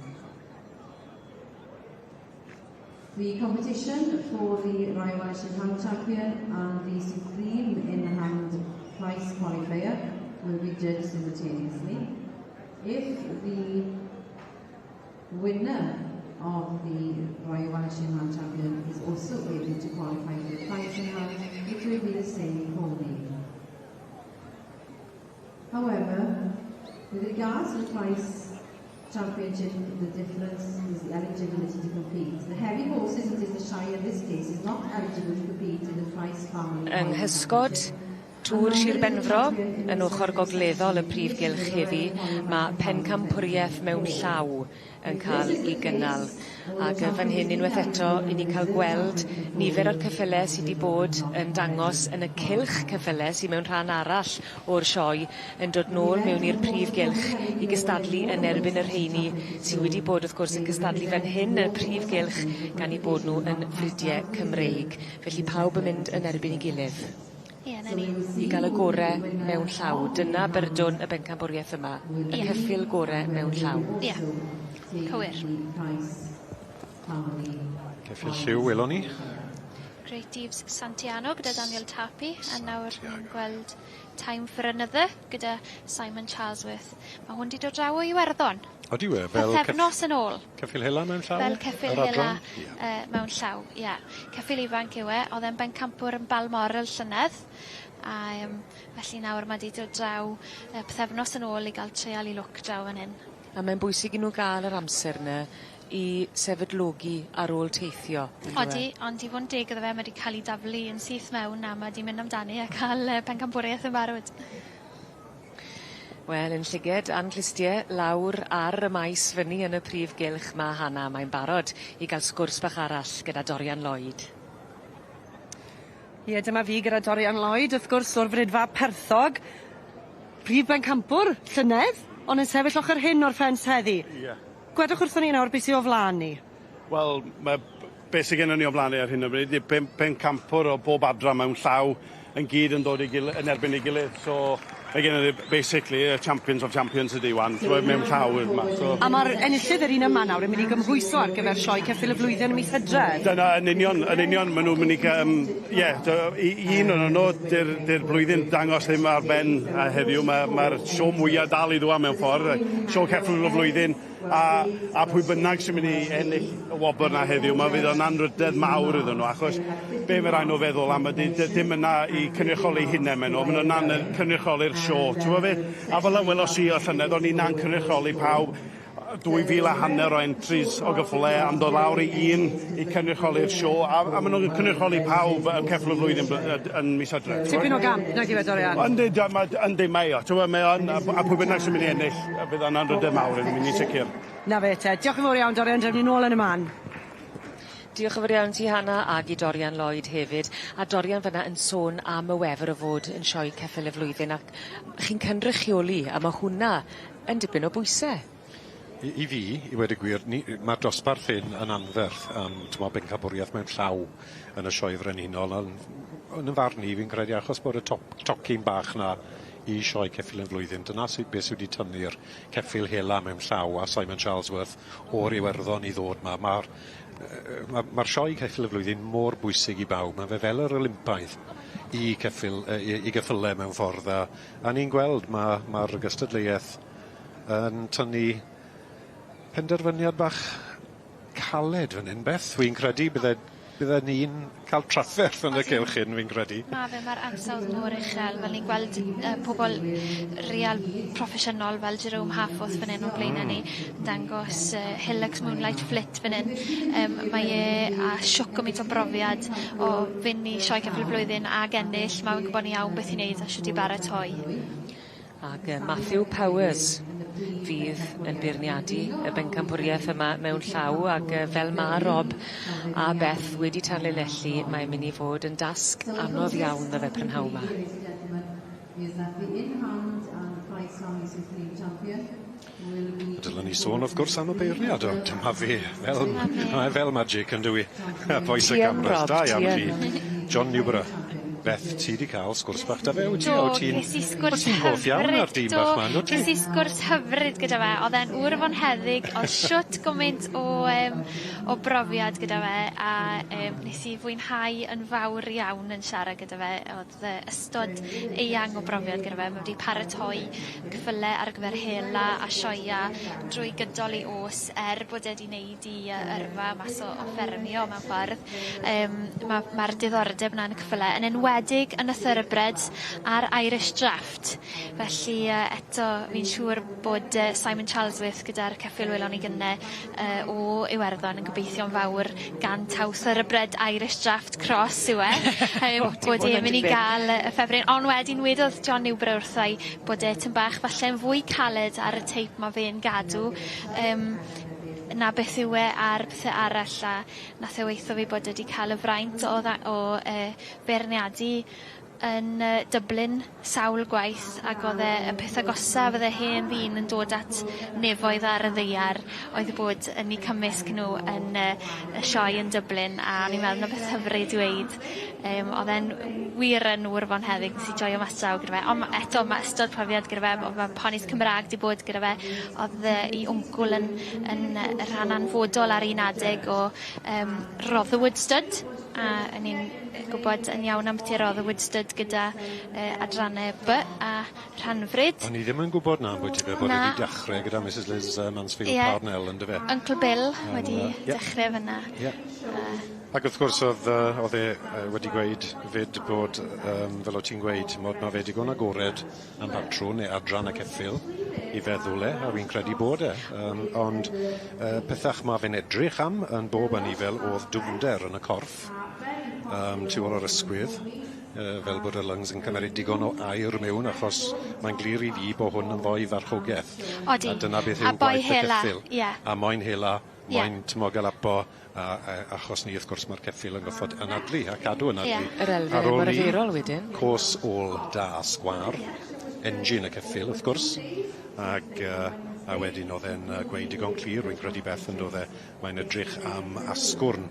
The competition for the Royal Welsh in Hand Champion and the Supreme in Hand Price Qualifier will be judged simultaneously. If the winner of the Royal Welsh in Hand Champion is also able to qualify for the prize in hand, it will be the same pony. However, with regards to the price championship, the difference is the eligibility to compete. The heavy horses, that is the Shire in this case, is not eligible to compete in the price family. Yng nghysgod Tŵr Sir Benfro yn ochor gogleddol y prif gylch heddi ma' pencampwriaeth mewn llaw yn ca'l 'i gynnal ag fan hyn unweth eto 'yn ni'n ca'l gweld nifer o'r ceffyle sy 'di bod yn dangos yn y cylch ceffyle sy mewn rhan arall o'r sioe yn dod nôl mewn i'r prif gylch i gystadlu yn erbyn y rheini sy wedi bod wrth gwrs yn cystadlu fan hyn y prif gylch gan 'u bod nw yn fridie Cymreig. Felly pawb yn mynd yn erbyn 'i gilydd. Ie 'na ni. I ga'l y gore mewn llaw. Dyna byrdwn y bencampwriaeth yma. Y ceffyl gore mewn llaw. Ie. Cywir. Ceffyl lliw welon ni. Great Eves Santiano gyda Daniel Tapi a nawr ni'n gweld Time for Another gyda Simon Charlesworth. Ma' hwn 'di dod draw o Iwerddon. Odi wir fel Pythefnos yn ôl. Ceffyl hela mewn llaw? Fel ceffyl hela mewn llaw, ie. Ceffyl ifanc yw e, o'dd e'n bencampwr yn Balmoral llynedd a felly nawr ma' 'di dod draw pythefnos yn ôl i ga'l treial 'i lwc draw fan 'yn. A mae'n bwysig i nw ga'l yr amser 'ny i sefydlogi ar ôl teithio on'd yw e? Odi ond i fo' yn deg iddo fe ma' 'di ca'l 'i daflu yn syth mewn a ma' 'di mynd amdani a ca'l pencampwrieth yn barod. Wel 'yn llyged a'n clustie lawr ar y maes fyny yn y prif gylch ma' Hannah mae'n barod i ga'l sgwrs bach arall gyda Dorian Lloyd. Ie dyma fi gyda Dorian Lloyd wrth gwrs o'r Fridfa Perthog. Prif bencampwr llynedd on' yn sefyll ochor hyn o'r ffens heddi. Ie. Gwedwch wrthon ni nawr be' sy o flan ni. Wel, mae beth sydd gennym ni o flaen ni ar hyn o bryd yw pencampwr o bob adran mewn llaw yn gyd yn dod i gil yn erbyn ei gilydd. So mae gennym ni basically y champions of champions ydi wan, t'mod mewn llaw yma. So A ma'r enillydd yr un yma nawr yn mynd i gymhwyso ar gyfer sioe ceffyl y flwyddyn ym mis Hydref. Dyna yn union, yn union, maen nhw'n mynd i ie, i un o'n nhw, dy'r blwyddyn dangos ddim ar ben heddiw, mae'r ma sioe mwyaf dal i ddwa mewn ffordd, sioe ceffyl y flwyddyn, a pwy bynnag sy'n mynd i ennill y wobr 'na heddiw, ma' fydd o'n anrhydedd mawr iddyn nhw, achos be mae rhaid nhw feddwl am ydy, dim yna i cynrychioli hunain maen nhw, maen nhw yna'n cynrychioli'r sioe, ti'n gwybod beth? A fel y welos i o llynedd, o'n i'n cynrychioli pawb, 2,500 o entries o gyffyle am dod lawr i un i cynrychioli'r sioe, a maen nhw'n cynrychioli pawb yn ceffyl y flwyddyn yn mis Hydref. Tipyn o gamp, nag yw e, Dorian? Yndi, yndi, mae o. Ti'n gwbod, mae o'n, a pwy bynnag sy'n mynd i ennill, bydd o'n anrhydedd mawr yn mynd i sicr. Na fe te. Diolch yn fawr iawn, Dorian, dewn ni nôl yn y man. Diolch yn fawr iawn ti Hannah ag i Dorian Lloyd hefyd. A Dorian fynna yn sôn am y wefr o fod yn sioe ceffyl y flwyddyn ac chi'n cynrychioli a ma' hwnna yn dipyn o bwyse. I fi, i weud y gwir, ma'r dosbarth hyn yn anferth am t'mo' bencampwriaeth mewn llaw yn y sioe frenhinol ond yn 'yn farn i fi'n credu achos bod y tocyn bach 'na i sioe ceffyl y flwyddyn dyna sy beth sy wedi tynnu'r ceffyl hela mewn llaw a Simon Charlesworth o'r Iwerddon i ddod 'ma. Ma'r ma sioe ceffyl y flwyddyn mor bwysig i bawb. Ma' fe fel yr Olympaidd i ceffyl i geffyle mewn ffordd a ni'n gweld ma'r gystadleuaeth yn tynnu penderfyniad bach caled fan hyn, Beth. Wi'n credu bydde ni'n cael trafferth yn y cylch hyn, fi'n credu. Ma' fe, ma'r ansawdd mor uchel, fel ni'n gweld pobl real proffesiynol fel Jerome Hafforth fan hyn o'n blaenau ni, yn dangos Hillux Moonlight Flit fan hyn. Mae e a shwt gymaint o brofiad o fynd i sioe ceffyl y blwyddyn ag ennill, mae'n gwybod yn iawn beth i wneud a shwt i baratoi. Ac Matthew Powers fydd yn beirniadu y bencampwriaeth yma mewn llaw ac fel ma' Rob a Beth wedi tanlinellu mae'n mynd i fod yn dasg anodd iawn iddo fe prynhawn 'ma. Dylwn ni sôn wrth gwrs am y beirniad, o dyma fi, fel mae fel magic on'd yw 'i? Bois y cameras, da iawn ti. John Newborough. Beth, ti 'di ca'l sgwrs bach 'da fe wyt ti? Do, ges i sgwrs hyfryd. Ti'n hoff iawn ar dyn bach 'ma yndwt ti? Ges i sgwrs hyfryd gyda fe, o'dd e'n ŵr fonheddig, o'dd shwt gwmynt o brofiad gyda fe, a nes i fwynhau yn fawr iawn yn siarad gyda fe, o'dd ystod eang o brofiad gyda fe, ma' wedi paratoi ceffyle ar gyfer hela a sioea drwy gydol ei o's, er bod e 'di neud i yrfa mas o ffermio mewn ffordd. Mae'r diddordeb 'na yn y ceffyle, yn enwedig yn y thoroughbreds a'r Irish Draft. Felly eto fi'n siŵr bod Simon Charlesworth gyda'r ceffyl welon ni gynne o Iwerddon yn gobeithio'n fawr gan taw thoroughbred Irish Draft Cross yw e, bod e'n mynd i gael y ffefryn. Ond wedyn wedodd John Newborough wrtha i bod e tym bach falle'n fwy caled ar y teip ma' fe'n gadw na beth yw e ar pethe arall, a nath e weutho fi bod e 'di cael y fraint o beirniadu yn Dublin sawl gwaith, ac o'dd e y peth agosa fydde hen ddyn yn dod at nefoedd ar y ddaear oedd bod yn 'u cymysg nhw yn y sioe yn Dublin, a o'n i'n meddwl 'na beth hyfryd i weud. O'dd e'n wir yn ŵr fonheddig, nes i joio mas draw gyda fe, on' eto ma' ystod profiad gyda fe, ma' ponis Cymra'g 'di bod gyda fe, o'dd 'i wncwl yn rhan anfodol ar un adeg o Rotherwood Stud, a o'n i'n gwybod yn iawn am beth Rotherwood Stud gyda adrannau B a Rhanfryd. O'n i ddim yn gwybod na ambwyty fe bod wedi dechrau gyda Mrs Liz Mansfield Parnell yndyfe. Uncle Bill wedi dechrau fyna. Ac wrth gwrs oedd e wedi gweud fyd bod, fel o ti'n gweud, mae fe digon agored am batrwn neu adran y ceffyl i feddwl e, a fi'n credu bod e. Ond pethach mae fe'n edrych am yn bob anifel oedd dwfnder yn y corff, tu ôl o'r ysgwydd, fel bod y lungs yn cymryd digon o aer mewn, achos mae'n glir i fi bod hwn yn foi farchogaeth. Odi. A dyna beth yw gwaith y ceffyl. A moyn hela, moyn tymor galapo, a achos ni wrth gwrs mae'r ceffyl yn goffod anadlu a cadw anadlu. Yr elfen ymarferol wedyn. Cos ôl da sgwâr, engine y ceffyl wrth gwrs, ac A wedyn o'dd e'n gweud digon clir, rwy'n credu Beth on'd o'dd e, mae'n edrych am asgwrn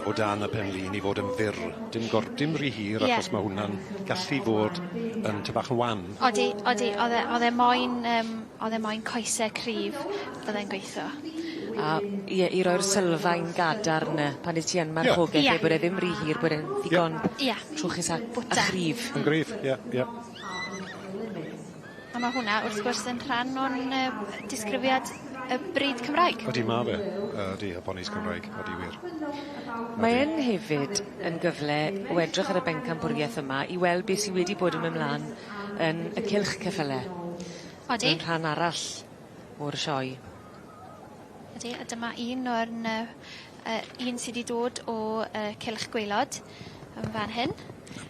o dan y pen-lin i fod yn fyr, dim gor- dim rhy hir achos ma' hwnna'n gallu fod yn ty bach yn wan. Odi, odi, o'dd e o'dd e moyn yym o'dd e moyn coese cryf fydde'n gweitho. A ie i roi'r sylfaen gadarn 'ny pan 'yt ti yn marchogeth... Ie. ...bod e ddim rhy hir bod e'n ddigon... Ie. ...trwchus a a chryf. Yn gryf, ie, ie. A ma' hwnna wrth gwrs yn rhan o'n yy disgrifiad y brid Cymraeg. Odi ma' fe. Ydi y ponis Cymraeg, odi wir. Mae yn hefyd yn gyfle o edrych ar y bencampwrieth yma i weld beth sy wedi bod yn myn' mlan yn y cylch ceffyle. Odi. Yn rhan arall o'r sioe. Ydi a dyma un o'r ny- yy un sy 'di dod o yy cylch gwaelod yn fan hyn.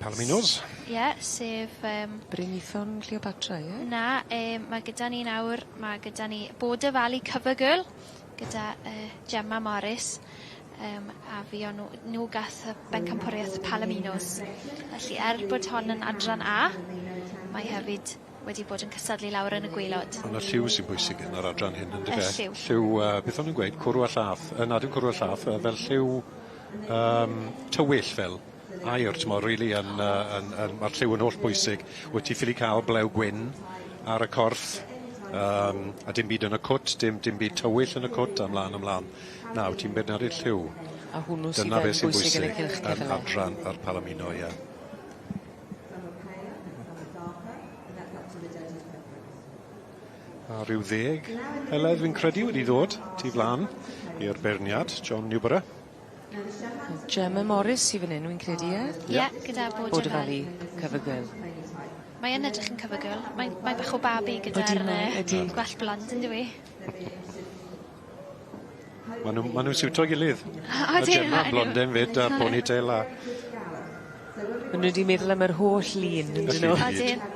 Palominos. Ie sef yym... Brynaethon Cleopatra ie? Na yy ma' gyda ni nawr ma' gyda ni Border Valley Cover Girl gyda yy Gemma Morris yym a fuon nw nw gath y bencampwrieth Palominos. Felly er bod hon yn adran A mae hefyd wedi bod yn cystadlu lawr yn y gwaelod. On' y lliw sy'n bwysig yn yr adran hyn yndyfe? Y lliw. Lliw yy beth o'n nw'n gweud cwrw a llath yy na dim cwrw a llath yy fel lliw yym tywyll fel aur t'mo' rili yn yy yn yn ma'r lliw yn hollbwysig. Wyt ti ffili ca'l blew gwyn ar y corff yym a dim byd yn y cwt dim dim byd tywyll yn y cwt a mlan a mlan. Na wyt ti'n beirniadu'r lliw. A hwnnw sydd Dyna yn beth sy'n bwysig yn y bwysig cylch yn ceffyle. adran yr Palomino ie. A ryw ddeg Heledd fi'n credu wedi ddod tu flan i'r beirniad John Newborough. Gemma Morris sy fyn 'yn wi'n credu ie? Ie gyda Border Border Valley Cover Girl. Mae yn edrych yn cover girl. Mae'n mae bach o babi gyda'r yy gwallt blond yndyw 'i? Ma' nw ma' nw'n siwto'i gilydd. Odyn. Ma' Gemma blonden 'fyd a ponytail a Ma' nw 'di meddwl am yr holl lun on'd 'yn nw? Odyn.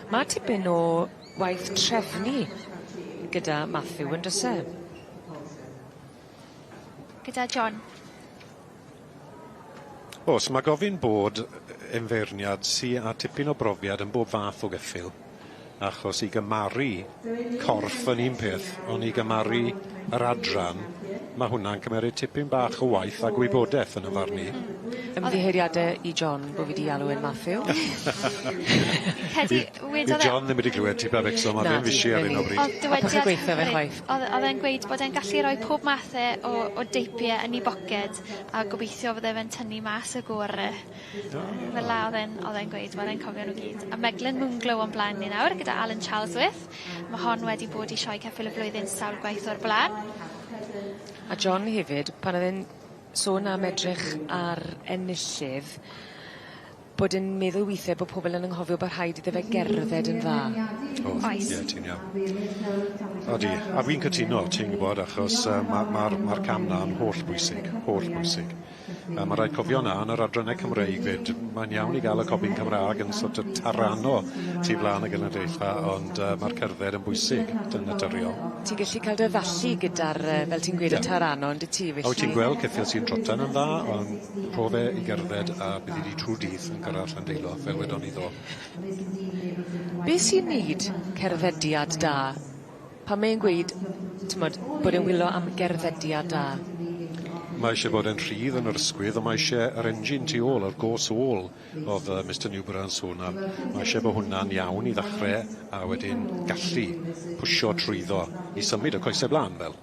Ma' tipyn o waith trefnu gyda Matthew on'd o's e? Gyda John. O's ma' gofyn bod enfeirniad sy â tipyn o brofiad yn bob fath o geffyl achos i gymaru corff yn un peth on' i gymaru yr adran ma' hwnna'n cymeryd tipyn bach o waith a gwybodeth yn 'yn farn i. Ymddiheuriade i John bo' fi 'di alw e'n Matthew. Credu Dyw wedodd e... John ddim wedi clywed ti pa becso ma' fe'n fishi ar 'yn o bryd. O'dd dywediad gweitho fe chwaith. O'dd o'dd e'n gweud bod e'n gallu roi pob mathe o deipie yn 'i boced a gobeithio fydde fe'n tynnu mas y gore. Fel 'a o'dd e'n o'dd e'n gweud wel e'n cofio nw gyd. A Meglyn Moonglow o'n blaen ni nawr gyda Alan Charlesworth. Ma' hon wedi bod i sioe ceffyl y flwyddyn sawl gwaith o'r bla'n. A John hefyd pan o'dd e'n sôn am edrych ar enillydd bod yn meddwl withe bo' pobol yn anghofio bo' rhaid iddo fe gerdded yn dda. O'dd. Oes. Ie ti'n iawn. Odi a fi'n cytuno ti'n gwbod achos yy ma' ma'r ma'r cam 'na yn hollbwysig hollbwysig. A ma' raid cofio 'na yn yr adranne Cymreig 'fyd mae'n iawn i ga'l y cobyn Cymra'g yn sort of tarano tu flan y gynulleidfa ond yy ma'r cerdded yn bwysig yn naturiol. Ti'n gallu ca'l dy ddallu gyda'r yy fel ti'n gweud y tarano on'd yt ti felly... A wyt ti'n gweld ceffyl sy'n trotan yn dda ond rho fe i gerdded a bydd 'i di trw'r dydd yn gyrradd Llandeilo fel wedon ni ddo. Be' sy'n neud cerddediad da? Pan mae'n gweud t'mod bod e'n wylo am gerddediad da? Mae isie bod yn rhydd yn yr ysgwydd on' mae isie yr engine tu ôl yr go's ôl o'dd yy Mistar Newborough yn sôn am. Mae isie bo' hwnna'n iawn i ddachre a wedyn gallu pwsio trwyddo i symud y coese blan fel.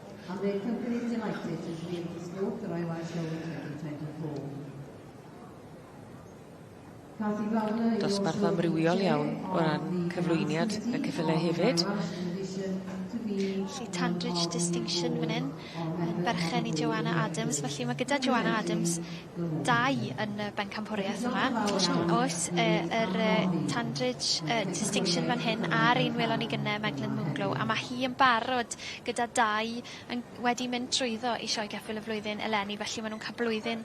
Dosbarth amrywiol iawn o ran cyflwyniad y ceffyle hefyd. Felly Tandridge Distinction fyn 'yn yn berchen i Joanna Adams felly ma' gyda Joanna Adams dau yn y bencampwrieth yma. Oes yy yr yy Tandridge yy Distinction fan hyn a'r un welon ni gynne Meglyn Moonglow a ma' hi yn barod gyda dau yn wedi mynd trwyddo i Sioe Geffyl y Flwyddyn eleni felly ma' nw'n ca'l blwyddyn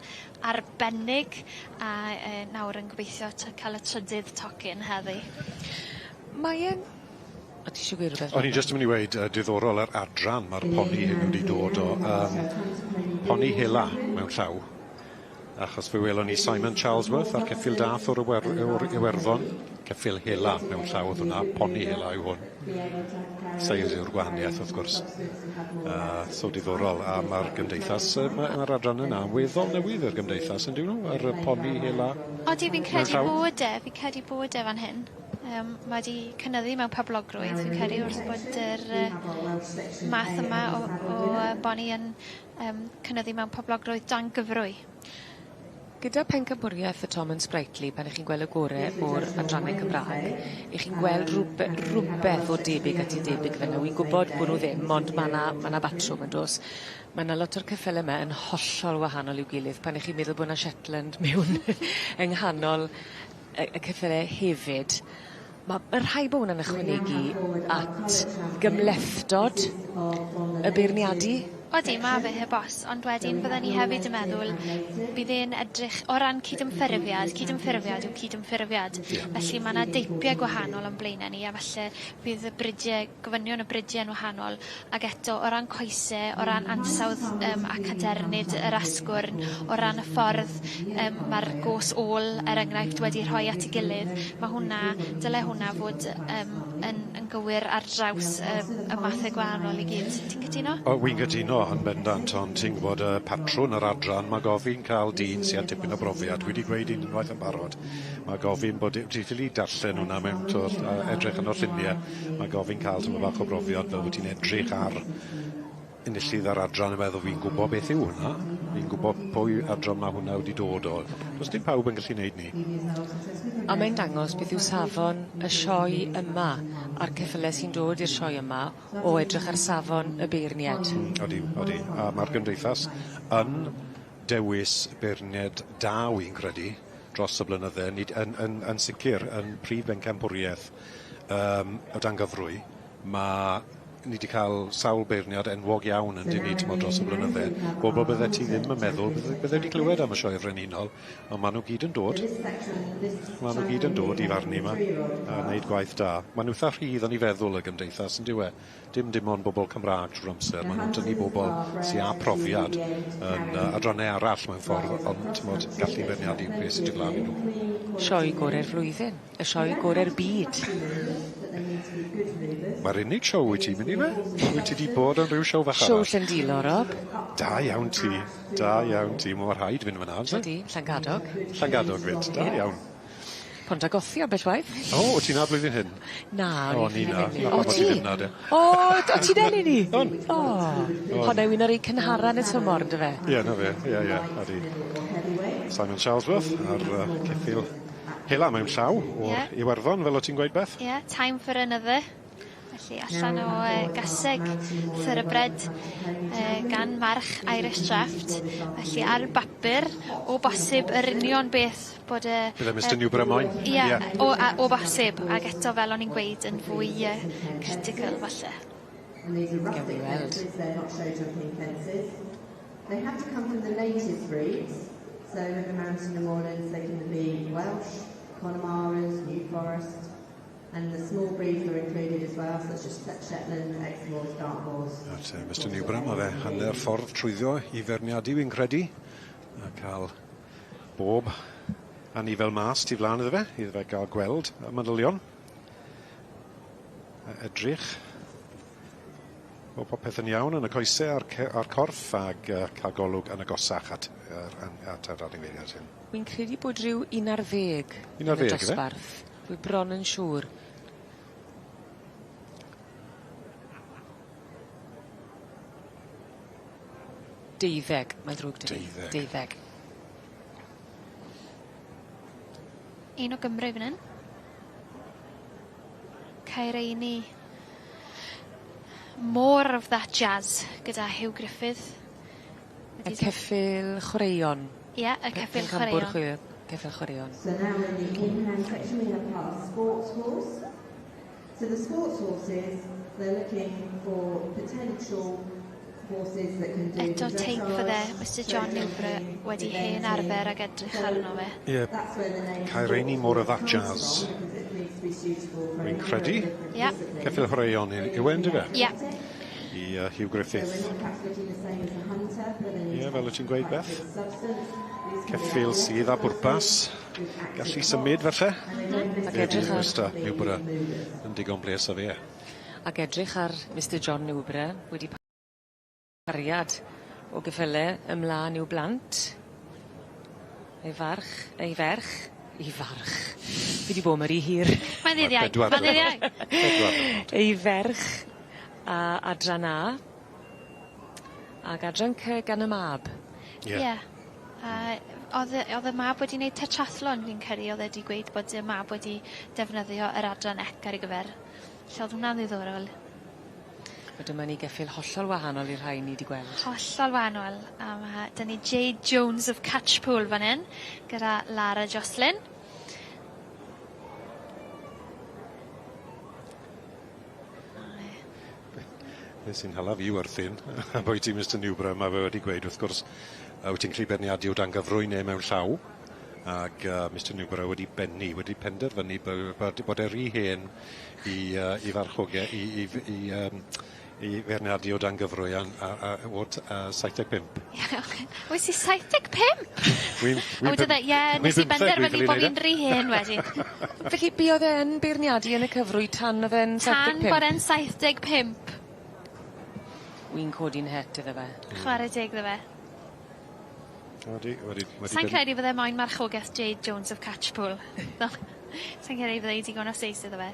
arbennig a yy nawr yn gobeithio ca'l y trydydd tocyn heddi. Mae e'n... O' ti isie gweud rwbeth? O'n i jyst yn myn' i weud yy diddorol yr adran ma'r poni hyn wedi dod o yym poni hela mewn llaw achos fe welon ni Simon Charlesworth a'r ceffyl dath o'r Iwer- o'r Iwerddon ceffyl hela mewn llaw o'dd hwnna, poni hela yw hwn. Seis yw'r gwahaniaeth wrth gwrs. So diddorol a ma'r gymdeithas yy ma' ma'r adran yna yn weddol newydd i'r gymdeithas on'd yw nw ar y poni hela? Odi fi'n credu bod e fi'n credu bod e fan hyn. Ma' 'di cynyddu mewn poblogrwydd fi'n credu wrth bod yr math yma o o boni yn cynyddu mewn poblogrwydd dan gyfrwy. Gyda pencampwriaeth y Tom and Sprightly pan 'ych chi'n gweld y gore o'r adrannau Cymra'g 'ych chi'n gweld rwbe- rwbeth o debyg at 'i debyg fyn 'na. Wi'n gwbod bo' nw ddim ond ma' 'na ma' 'na batrwm yndos? Ma' 'na lot o'r ceffyle 'my yn hollol wahanol i'w gilydd pan 'ych chi'n meddwl bo' 'na Shetland mewn yng nghanol y y ceffyle hefyd. Ma' ma' rhai' bo' wnna'n ychwanegu at gymhlethdod y beirniadu. Odi ma' fe heb os ond wedyn fydden i hefyd yn meddwl bydd e'n edrych o ran cydymffurfiad cydymffurfiad yw cydymffurfiad. Ie. Felly ma' 'na deipie gwahanol o'n blaene ni a falle bydd y bridie gofynion y bridie'n wahanol ag eto o ran coese o ran ansawdd yym a cadernid yr asgwrn o ran y ffordd yym ma'r gos ôl er enghraifft wedi rhoi at 'i gilydd ma' hwnna dyle hwnna fod yym yn yn gywir ar draws y y mathe gwahanol i gyd. Ti'n cytuno? O wi'n cytuno yn bendant ond ti'n gwbod y patrwn yr adran ma' gofyn ca'l dyn sy â tipyn o brofiad dwi 'di gweud un unwaith yn barod ma' gofyn bod e ti ffili darllen hwnna mewn t'wod edrych yn o'r llunie ma' gofyn ca'l tymed bach o brofiad fel wyt ti'n edrych ar enillydd yr adran a meddwl fi'n gwbo beth yw hwnna, fi'n gwbo pwy adran ma' hwnna wedi dod o. Do's dim pawb yn gallu neud 'ny. A mae'n dangos beth yw safon y sioe yma a'r ceffyle sy'n dod i'r sioe yma o edrych ar safon y beirnied. Odi odi a ma'r gymdeithas yn dewis beirnied da wi'n credu dros y blynydde nid yn yn yn sicir yn prif bencampwrieth yym o dan gyfrwy ma' ni 'di ca'l sawl beirniad enwog iawn yndyn ni t'mod dros y blynydde. Bobol bydde ti ddim yn meddwl bydde bydde wedi clywed am y Sioe Frenhinol on' ma' nw gyd yn dod. Ma' nw gyd yn dod i farnu 'ma a neud gwaith da. Ma' nw itha rhydd yn 'u feddwl y gymdeithas on'd yw e? Dim dim ond bobol Cymra'g trw'r amser ma' nw'n tynnu bobol sy â profiad yn adranne arall mewn ffordd ond t'mod gallu beirniadu beth sy tu flan i nw. Sioe gore'r flwyddyn. Y sioe gore'r byd. Ma'r unig sioe wyt ti'n mynd i fe? Wyt ti 'di bod yn ryw sioe fach arall? Sioe Llandilo, Rob. Da iawn ti. Da iawn ti. Ma' rhaid fynd fyn 'na on'd o's e? Ydi, Llangadog. Llangadog 'fyd. Da iawn. Pontargothi ambell waith. O wt ti 'na blwyddyn hyn? Na o'n i 'na. O ti? Ti ddim 'na de? O o ti 'na leni? O'n. O. Honna yw un o'r rei cynhara yn y tymor on'd yfe? Ie 'na fe. Ie ie odi. Simon Charlesworth ar ceffyl hela mewn llaw o'r Ie. Iwerddon fel o' ti'n gweud Beth. Ie time for another. Felly allan o gaseg thoroughbred gan march Irish Draft felly ar bapur o bosib yr union beth bod y... Bydde Mistar Newborough moyn. Ie o a o bosib ag eto fel o'n i'n gweud yn fwy critical falle. Gewn ni weld. They have to come from the native breeds, so with the mountain and moorlands they can be Welsh, Connemara's, New Forest, and the small breeds are included as well, such as Shetland, Exmoors, Dartmoors. Nawr te, Mistar Newborough, ma' fe hanner ffordd trwyddo i feirniadu wi'n credu, a ca'l bob anifel mas tu flan iddo fe, iddo fe ga'l gweld y manylion. A edrych bod popeth yn iawn yn y coese a'r ce- a'r corff ag ca'l golwg yn agosach at yr an- at yr anifeiliaid hyn. Wi'n credu bod ryw 11. 11 yfe? Yn y dosbarth. Wi bron yn siŵr. Deuddeg, mae'n ddrwg 'da fi. Deuddeg. Deuddeg. Un o Gymru fyn 'yn. Caereini. More of that jazz gyda Huw Griffith. Y ceffyl chwaraeon. Ie, y ceffyl chwaraeon. Ceffyl chwaraeon. So now in the in-hand section we have part of sports horse. So the sports horses, they're looking for potential horses that can do Eto teip fydde Mr John Newborough wedi hen arfer ag edrych arno fe. Ie. Caereini more of that jazz. Wi'n credu. Ie. Ceffyl chwaraeon yw e on'd yfe? Ie. I Huw Griffith. Ie, fel wyt ti'n gweud Beth. Ceffyl sydd â bwrpas. Gallu symud falle. Ac edrych ar... Mr Newborough yn digon bles â fe. Ac edrych ar Mr John Newborough wedi pariad o geffyle ymlan i'w blant. Ei farch, ei ferch, 'i farch. Fi 'di bo' 'ma ry hir. Mae'n ddydd Iau. Mae'n ddydd Iau. Ei ferch a adran A. Ag adran Cy gan y mab. Ie. Ie. A o'dd y o'dd y mab wedi neud tetrathlon fi'n credu o'dd e 'di gweud bod y mab wedi defnyddio yr adran ec ar ei gyfer. 'Lly o'dd hwnna'n ddiddorol. A dyma ni geffyl hollol wahanol i'r rhai ni 'di gweld. Hollol wahanol a ma' 'dyn ni Jade Jones of Catchpool fan 'yn gyda Lara Jocelyn. Be' sy'n hala fi werthin ambwyty Mistar Newborough ma' fe wedi gweud wrth gwrs wyt ti'n gallu beirniadu o dan gyfrwy ne' mewn llaw ag Mistar Newborough wedi bennu wedi penderfynu bo- bod bod e rhy hen i i farchoge i i f- i i feirniadu o dan gyfrwy a'n a a o t- 75. Wyt ti 75? Wi'n A wedodd e ie nes i benderfynu bo' fi'n rhy hen wedyn. Felly buodd e yn beirniadu yn y cyfrwy tan o'dd e'n 75? Tan bod e'n 75. Wi'n codi'n het iddo fe. Chware teg iddo fe. Odi wedi wedi... Sai'n credu fydde moyn marchogeth Jade Jones of Catchpool. Sai'n credu fydde 'i digon o seis iddo fe.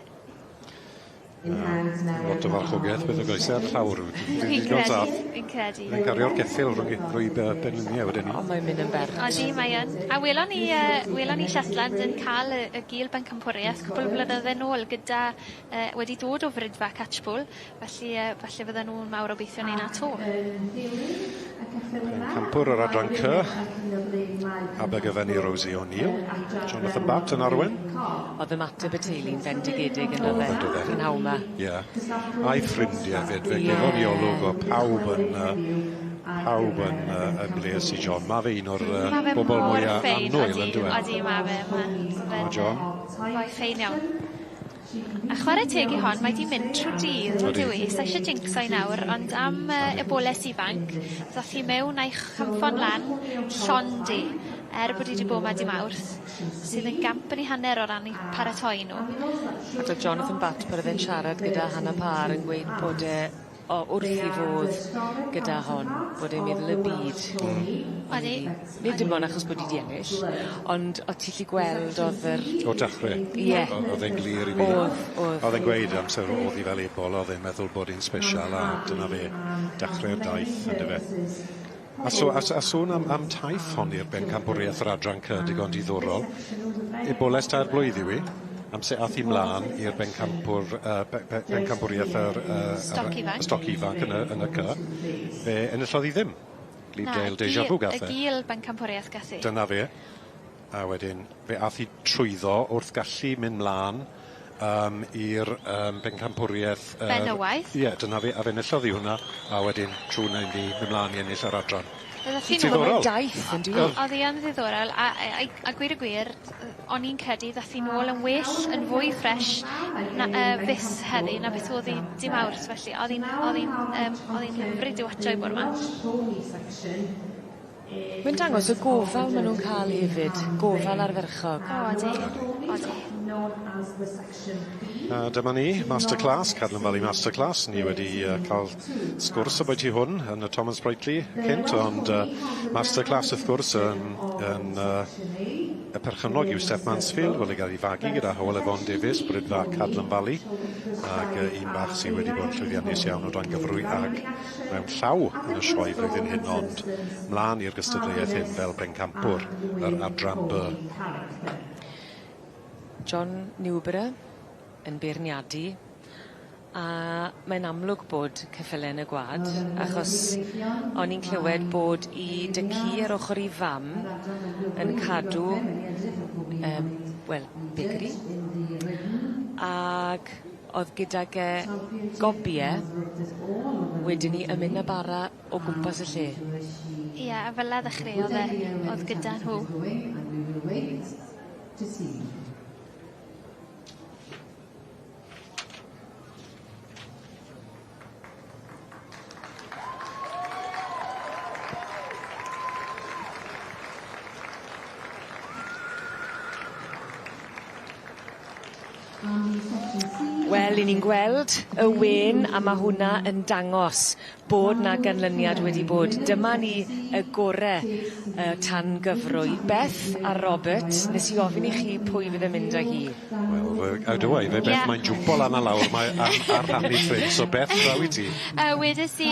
Lot o farchogeth beth o goese ar llawr. Fi'n credu fi'n credu. Mae'n cario'r ceffyl rhwng 'i rhwy be- penlinie wedyn 'ny. O mae'n mynd yn bert. Odi mae yn. A welon ni welon ni Shetland yn ca'l y y gil bencampwrieth cwpwl o flynydde nôl gyda wedi dod o Fridfa Catchpool felly falle fydden nw'n mawr obeithio neu' 'na 'to. Pencampwr yr adran Cy. Abergavenny Rosie O'Neill. Jonathan Batt yn arwen. O'dd ymateb y teulu'n fendigedig on'd o'dd e? On'd o'dd e? Prynhawn 'ma. Ie. A'i ffrindie 'fyd fe gefodd 'i olwg o pawb yn pawb yn yn bles i John. Ma' fe un o'r bobol mwya annwyl on'd yw e? Odi ma' fe ma' Ma' John. Boi ffein iawn. A chware teg i hon mae 'di mynd trw dydd on'd yw 'i? Sai isie jinxo 'i nawr ond am eboles ifanc ddoth hi mewn a'i chynffon lan llond 'i er bod 'i 'di bo' 'ma dy' Mawrth sydd yn gamp yn 'u hanner o ran 'u paratoi nw. Ac o'dd Jonathan Batt pan o'dd e'n siarad gyda Hannah Parr yn gweud bod e o wrth 'i fodd gyda hon, bod e'n meddwl y byd. Odi. Nid dim on' achos bod 'i 'di ennill ond o' ti 'llu gweld o'dd yr... O'r dachre. Ie. O'dd e'n glir i fi. O'dd o'dd. O'dd e'n gweud amser o'dd 'i fel ebol o'dd e'n meddwl bod 'i'n sbesial a dyna fe dachre'r daith on'd yfe? A so a s- a sôn am am taith hon i'r bencampwriaeth yr adran Cy digon diddorol. Eboles tair blwydd yw 'i. Amser ath hi mlan i'r bencampwr be- be- bencampwriaeth yr Stoc ifanc. Y stoc ifanc yn y yn y Cy. Fe enillodd hi ddim. Leadale Deja Vu gath e. Y gil bencampwriaeth gath 'i. Dyna fe. A wedyn fe ath hi trwyddo wrth gallu mynd mlan i'r bencampwriaeth yr... Benywaidd. Ie dyna fe a fe enillodd hi hwnna a wedyn trw 'na iddi myn' mlan i ennill yr adran. Diddorol. Daith on'd yw 'i? O'dd 'i yn ddiddorol a a a a gweud y gwir o'n i'n credu ddath hi nôl yn well yn fwy ffres na fis heddi na beth o'dd 'i dy' Mawrth felly o'dd 'i'n o'dd 'i'n o'dd 'i'n hyfryd i watsio 'i bore 'ma. Mae'n dangos y gofal ma' nw'n ca'l hefyd, gofal ardderchog. O odi, odi. A dyma ni, masterclass, Cadlan Valley Masterclass. Ni wedi ca'l sgwrs ambwyty hwn yn y Thomas Brightly cynt, ond masterclass wrth gwrs yn yn y perchennog yw Steph Mansfield, wedi ga'l 'i fagu gyda Hywel Yvonne Davies, Bridfa Cadlan Valley, ag un bach sy wedi bod yn llwyddiannus iawn o dan gyfrwy ag mewn llaw yn y sioe flwyddyn hyn, ond mlan i'r gystadleuaeth hyn fel bencampwr yr adran By. John Newborough yn beirniadu a mae'n amlwg bod ceffyle yn y gwad achos o'n i'n clywed bod 'i dy'cu ar ochor 'i fam yn cadw wel bakery ag o'dd gydag e gobie wedyn 'ny yn mynd â bara o gwmpas y lle. Ie a fel 'a ddechreuodd e o'dd gyda nhw. Wel Wel, 'yn ni'n gweld y wên a ma' hwnna yn dangos bod 'na ganlyniad wedi bod. Dyma ni y gore tan gyfrwy. Beth a Robert, nes i ofyn i chi pwy fydd yn mynd â hi. Wel, fe ydw i, fe Beth, mae'n jwmpo lan a lawr, mae ar, ar rhannu ffrind, so Beth, draw i ti. Wedes i,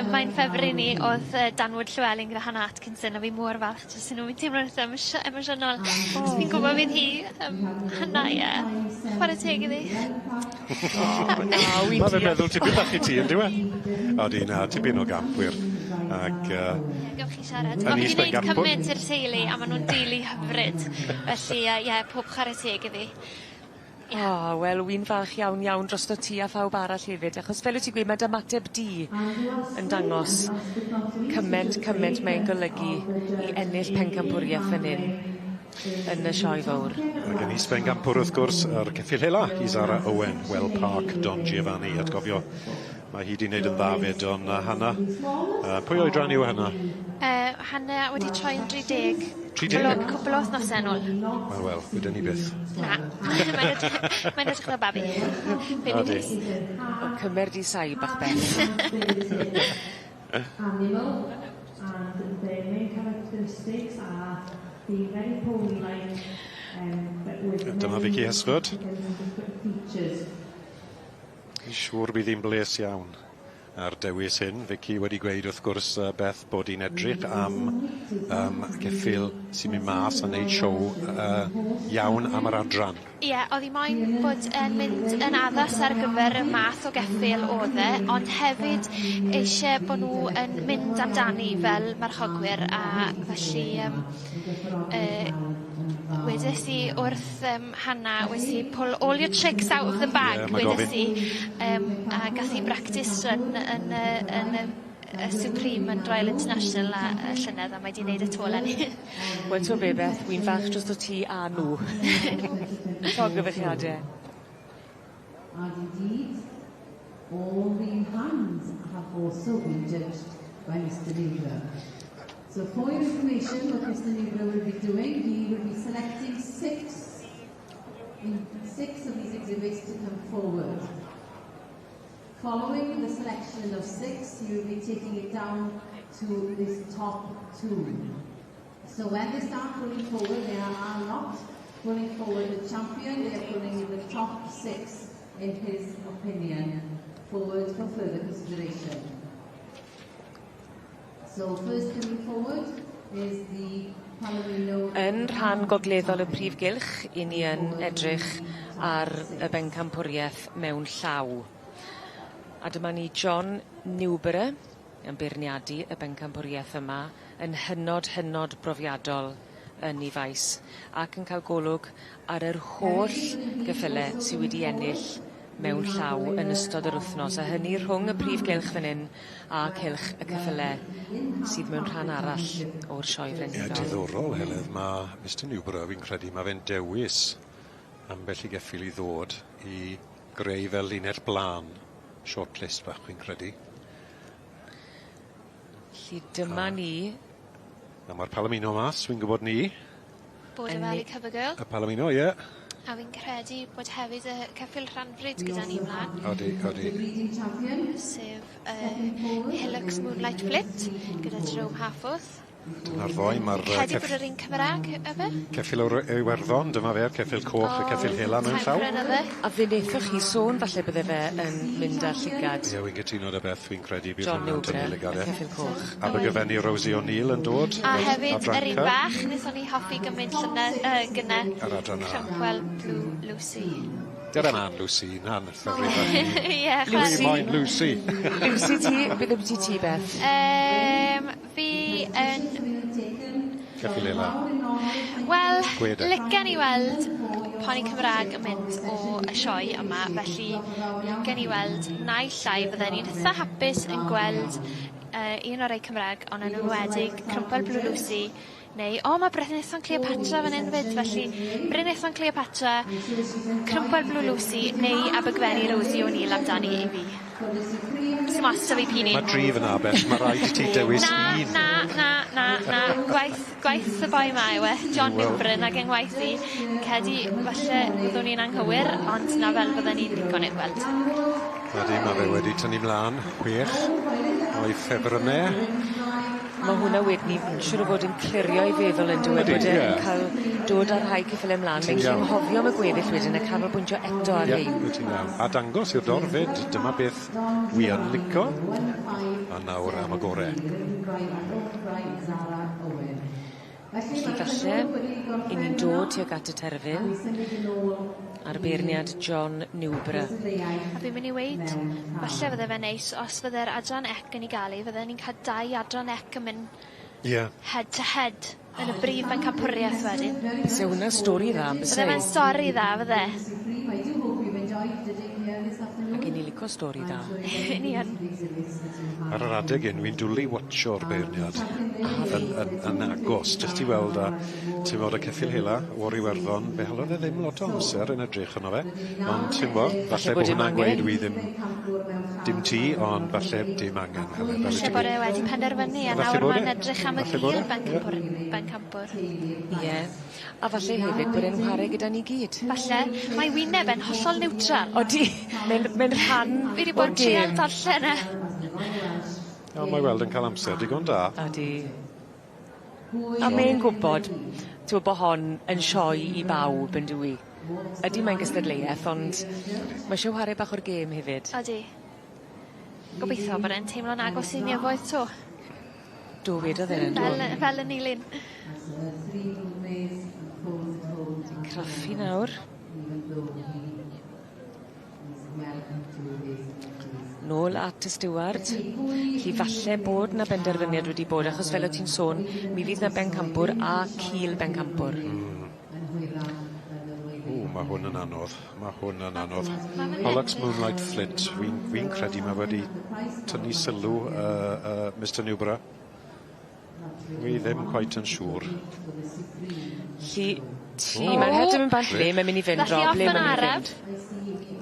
mae'n ffefryn i o'dd Danwood Llewelyn gyda Hannah Atkinson, a fi mor falch jyst yn nhw, fi'n teimlo'n itha emosiynol. Fi'n gwybod fydd hi, Hannah, ie. Chwarae teg iddi. O, na, Mae fe'n meddwl tipyn bach i ti, on'd yw e? Odi, na, tipyn o gamp wir. Ac Gewch chi siarad. Ond fi 'di neud cymaint i'r teulu a ma' nw'n deulu hyfryd. Felly ie, pob chwarae teg iddi. O, wel, wi'n falch iawn iawn drosto ti a phawb arall hefyd, achos fel wyt ti'n gweud, ma' dy ymateb di yn dangos cyment, cyment mae'n golygu i ennill pencampwriaeth fan hyn yn y sioe fawr. Mae gen i sbengampwr wrth gwrs yr ceffyl hela i Zara Owen, Well Park, Don Giovanni, atgofio mae hi 'di wneud yn dda fyd, ond Hannah, pwy oedran yw Hannah? Hannah wedi troi yn 30. 30? Cwpl o wythnosau yn ôl. Wel, wel, weden ni byth. Na, mae'n edrych fel babi. Odi. O, cymer di saib bach Beth. Animal and their main characteristics are being very pony-like but with Dyma many Vicky Hesford. different features. Fi'n siŵr bydd hi'n bles iawn ar dewis hyn. Vicky wedi gweud wrth gwrs Beth bod hi'n edrych am geffyl sy'n mynd mas a wneud siow iawn am yr adran. Ie, yeah, oedd hi moyn bod yn mynd yn addas ar gyfer y math o geffyl oedd e, ond hefyd eisiau bod nhw yn mynd amdani fel marchogwyr, a felly wedes i wrth Hannah, wedes i, "Pull all your tricks out of the bag," yeah, wedes i, a gath hi practice run yn y Supreme yn Royal International a llynedd, a mae 'di wneud y to eleni. Wel, t'o' be, Beth, wi'n falch drosto ti a nhw. Llongyfarchiade. And indeed, all the hands have also been judged by Mr. Newborough. So for your information, what Mr. Newborough will be doing, he will be selecting six of these exhibits to come forward. Following the selection of six, he will be taking it down to this top two. So when they start pulling forward, they are not pulling forward the champion, they are pulling in the top six, in his opinion, forward for further consideration. So first coming forward is the Palomino. Yn rhan gogleddol y prif gylch, 'yn ni yn edrych ar y bencampwriaeth mewn llaw. A dyma ni John Newborough yn beirniadu y bencampwriaeth yma yn hynod, hynod brofiadol yn ei faes ac yn cael golwg ar yr holl geffyle sy wedi ennill mewn llaw yn ystod yr wythnos, a hynny rhwng y prif gylch fan hyn a cylch y ceffyle sydd mewn rhan arall o'r sioe frenhinol. Ie, diddorol, Heledd, mae Mr Newborough, fi'n credu, mae fe'n dewis ambell i geffyl i ddod i greu fel linell blaen, shortlist bach, fi'n credu. Felly dyma ni. A mae'r Palomino mas, fi'n gwybod ni. Border Valley Cover Girl. Y Palomino, ie. Yeah. A fi'n credu bod hefyd y ceffyl rhanfryd gyda ni ymlaen. Odi, odi. Sef Hillocks Moonlight Flit gyda Jerome Harforth. Dyna'r ddoi, mae'r Credu bod yr un Cymraeg, efe? Ceffyl o'r Iwerddon, dyma fe'r ceffyl coch, y ceffyl hela mewn llaw. A fe wnaethoch chi sôn falle bydde fe yn mynd â llygad. Ie, wy'n cytuno 'da Beth, fi'n credu bydd John hwnna'n tynnu Newborough, lygad y e. ceffyl coch. Abergavenny Rosie O'Neill yn dod. A hefyd yr un bach, wnaethon ni hoffi gymaint llynedd, gynne. Yr adran A. Cromwell Blue Lucy. Dyna man, Lucy, na'n ffefryn bach. Ie, Dwi moyn Lucy. Lucy ti, beth yw ti, Beth? Fi yn Ceffyl hela. Wel, Gwed e. licen i weld poni Cymraeg yn mynd o y sioe yma, felly licen i weld naill ai fydden ni'n eitha hapus yn gweld un o'r rei Cymraeg, ond yn enwedig Cromwell Blue Lucy, neu, o, mae Brenhinethon Cleopatra fan hyn fyd, felly Brenhinethon Cleopatra, Cromwell Blue Lucy, neu Abergavenny Rosie O'Neill amdani i fi. Sim ots 'da fi p'un un. Ma' dri fyn 'na Beth, ma' raid i ti dewis Na, un. na, na, na, na. Gwaith gwaith y boi 'ma yw e. John Wel. Newbren ag yng ngwaith i. Fi'n credu falle byddwn i'n anghywir ond 'na fel fydden i'n lico neud gweld. Ydi, ma' fe wedi tynnu mlan chwech o'i ffefrynne. Ma' hwnna wedyn 'ny siŵr o fod yn clirio'i feddwl on'd yw e bod e'n cael dod â rhai ceffyle mlan. Mae'n gallu anghofio am y gweddill wedyn a canolbwyntio eto ar rhein. Ie, wyt ti'n iawn. A dangos i'r dorf 'fyd, dyma beth wi yn lico. A nawr am y gore. Felly falle 'yn ni'n dod tuag at y terfyn a'r beirniad John Newborough. A fi'n myn' i weud falle fydde fe'n neis os fydde'r adran ec yn 'i ga'l 'i fydden ni'n ca'l dau adran ec yn myn' Ie. head to head yn y brif bencampwrieth wedyn. Byse hwnna stori dda on' byse? Bydde fe'n stori dda fydde? Ac 'yn ni lico stori dda. Ni yn. Ar yr adeg 'yn wi'n dwli watcho'r beirniad yn yn yn agos jyst i weld a ti'n bod y ceffyl hela o'r Iwerddon fe halodd e ddim lot o amser yn edrych arno fe ond ti'n bo' falle bod bo' dim hwnna'n angen. gweud wi ddim dim ti ond falle dim angen Helen fel wyt Falle ti'n bod gweud. e wedi penderfynu a Falle nawr bod ma'n e. edrych am y Falle bod gil e, ie. bencampwr bencampwr. Ie. A falle hefyd bod e'n whare gyda ni gyd. Falle mae wyneb e'n hollol niwtral. Odi, mae'n mae'n rhan Fi 'di o'r bod yn trial gêm. darllen e. O mae weld yn ca'l amser digon da. Odi. A mae'n gwbod t'wo' bo' hon yn sioe i bawb yndyw 'i? Ydi mae'n gystadleueth ond ma' isie whare bach o'r gêm hefyd. Odi. Gobeithio bod e'n teimlo'n agos i nefoedd 'to. Do wedodd e yndo? Fel yy fel yn Nulyn. Craffu nawr. Nôl at y stiward. 'Lly falle bod 'na benderfyniad wedi bod achos fel o' ti'n sôn mi fydd 'na bencampwr a cil bencampwr. O ma' hwn yn anodd ma' hwn yn anodd. Pollux Moonlight Flit wi'n wi'n credu ma' wedi tynnu sylw Mr Newborough. Wi ddim cweit yn siŵr. 'Lly ti ma'n het yn mynd bant le mae'n myn' i fynd Nath hi Rob off le yn ma'n myn' i araf. fynd?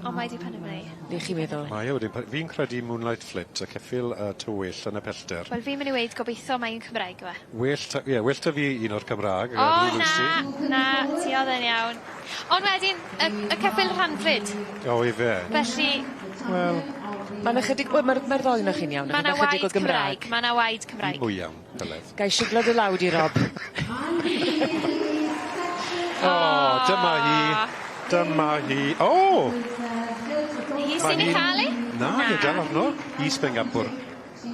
On' mae 'di penderfynu. Le chi'n meddwl? Mae e wedi pe- fi'n credu Moonlight Flit y ceffyl tywyll yn y pellter. Wel fi'n myn' i weud gobeitho mai un Cymraeg yw e. Well ta ie well 'ta fi un o'r Cymra'g O Blue na, Lucy. na, ti odd e'n iawn. On' wedyn y y ceffyl rhanfryd. O ife? Felly Wel. Ma' 'na chydig wel ma'r ma'r ddou onoch chi'n iawn Ma' 'na ma' chydig o waed Gymra'g. Cymraeg ma' 'na waed Cymraeg. Mwy iawn, Heledd. Gai shiglo dy law di Rob? O, dyma hi. Dyma hi. O! Hi sy'n ei chael 'i? Na, ni dal arno. Is Bencampwr.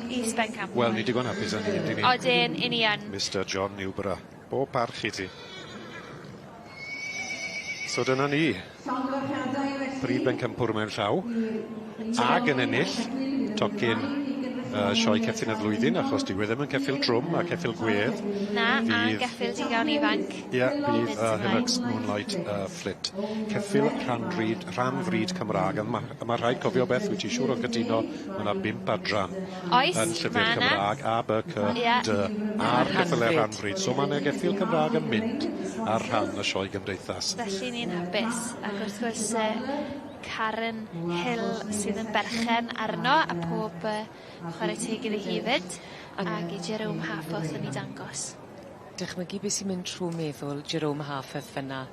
Is Bencampwr. Wel, ni digon hapus â ni, yndyn ni? Odyn, 'yn ni yn. Mr John Newborough. Bob parch i ti. So dyna ni. Brif Bencampwr mewn llaw. Ag yn ennill tocyn sioe ceffyn y flwyddyn, achos dyw e ddim yn ceffyl trwm a ceffyl gwedd. Na, a geffyl digon ifanc. Ie, bydd Hillocks Moonlight Flit. Ceffyl rhan-fryd, rhan-fryd Cymraeg. A ma' a ma' rhaid cofio beth, wyt ti siŵr o gytuno, ma' 'na bump adran Oes, yn llyfr ma' 'na. Cymraeg, A, B, C, D, a'r ceffyle rhan-fryd. So ma' 'na geffyl Cymraeg yn mynd ar rhan y sioe gymdeithas. Felly ni'n hapus, ac wrth gwrs Karen Hill sydd yn berchen arno, a pob chwarae teg iddi hi 'fyd, ag i Jerome Harforth yn ei dangos. Dychmygu beth sy'n mynd trw meddwl Jerome Harforth fyn 'na,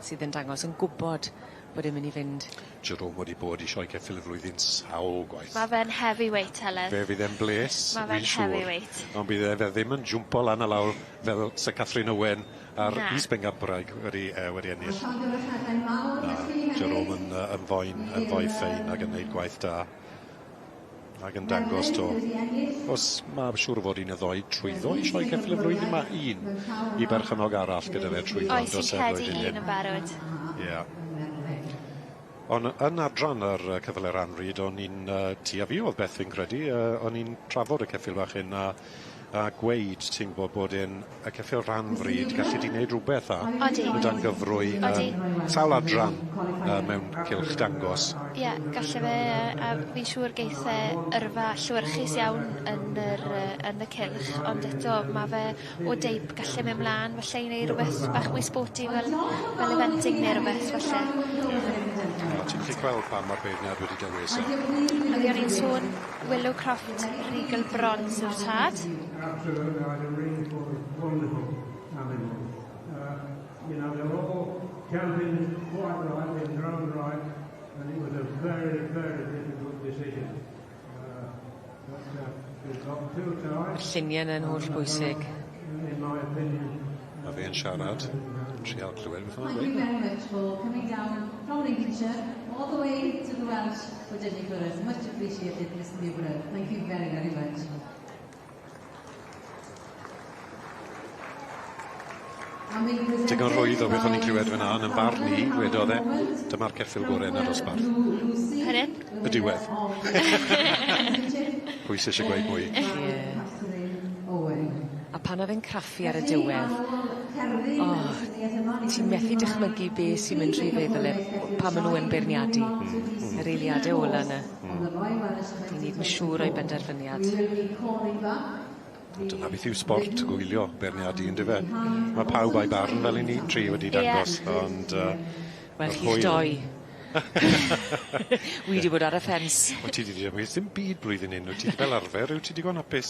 sydd yn dangos yn gwbod bod e'n mynd i fynd. Jerome wedi bod i sioe ceffyl y flwyddyn sawl gwaith. Ma' fe'n heavyweight, Heledd. Fe fydd e'n bles, Ma' fe'n fi'n siŵr. heavyweight. Ond bydd e fe ddim yn jwmpo lan a lawr fel Sir Catherine Owen a'r Na. Is Bencampwraig wedi ennill. Na, Jerome yn foen, yn foi ffein ac yn neud gwaith da. Ac yn dangos to. Os ma' siŵr o fod un y ddoi trwyddo i sioe ceffyl y flwyddyn, ma' un i berchennog arall gyda fe trwyddo. Oes, on'd oes fi'n e, credu flwyddyn un hyn? yn barod. Ie. Ond yn adran yr ceffyle rhanfrid, o'n i'n ti a fi oedd Beth fi'n credu, o'n i'n trafod y ceffyl bach hyn a A gweud, ti'n gwybod, bod e'n y ceffyl rhan fryd, gallu di wneud rhywbeth a Odi. O dan gyfrwy Odi. Sawl adran mewn cylch dangos. Ie, galle fe a fi'n siŵr geith e yrfa llewyrchus iawn yn yr yn y cylch, ond eto ma' fe o deip galle mynd mlan falle i neud rwbeth bach mwy sporty fel fel eventing ne' rwbeth falle. Ie. O ti'n gallu gweld pam ma'r beirniad wedi dewis e. Ag o'n i'n sôn Willowcroft Regal Bronze yw'r tad. Absolutely, I had a ring full of wonderful animals. They're all champions quite rightly in their own right, and it was a very, very difficult decision. But we've got two ties. Ma'r llunie yna'n holl bwysig. In my opinion. Ma' fe'n siarad, trial clywed beth ma'n Thank you gweud. very much for coming down from Lincolnshire all the way to the Welsh for judging for us. Much appreciated, Mr. Newborough. Thank you very, very much. Digon rhwydd o beth o'n i'n clywed fyna, yn 'yn barn i, wedodd e, dyma'r ceffyl gore yn y dosbarth. Pardon? Y diwedd. Pwy sy isie gweud mwy? Ie. A pan o'dd e'n craffu ar y diwedd, o, ti'n methu dychmygu be' sy'n mynd trwy feddwl e pan ma' nw yn beirniadu. Yr eiliade ola 'na. Ni'n neud yn siŵr o'i benderfyniad. Dyna beth yw sbort gwylio beirniadu yndyfe? Ma' pawb a'i barn fel 'yn ni tri wedi dangos ond Wel yr chi'ch hwyl. doi. Wi 'di bod ar y ffens. Wyt ti 'di dewis dim byd blwyddyn 'yn wyt ti fel arfer wyt ti digon hapus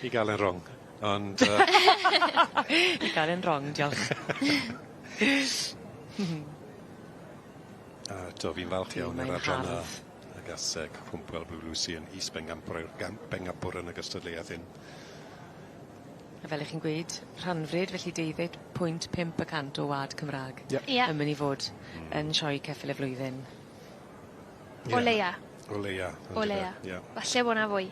i ga'l e'n rong ond I ga'l e'n rong diolch. A eto fi'n falch iawn yr Mae'n adran A hardd. y gaseg Cwmpwel Blue Lucy yn is bengampwr bengampwr yn y gystadleuaeth hyn. A fel 'ych chi'n gweud, rhanfrid, felly 12.5% o wlad Cymra'g. Ie. Ie. Yn myn' i fod yn sioe ceffyl y flwyddyn. O leia. O leia. O leia. Ie. Falle bo' 'na fwy.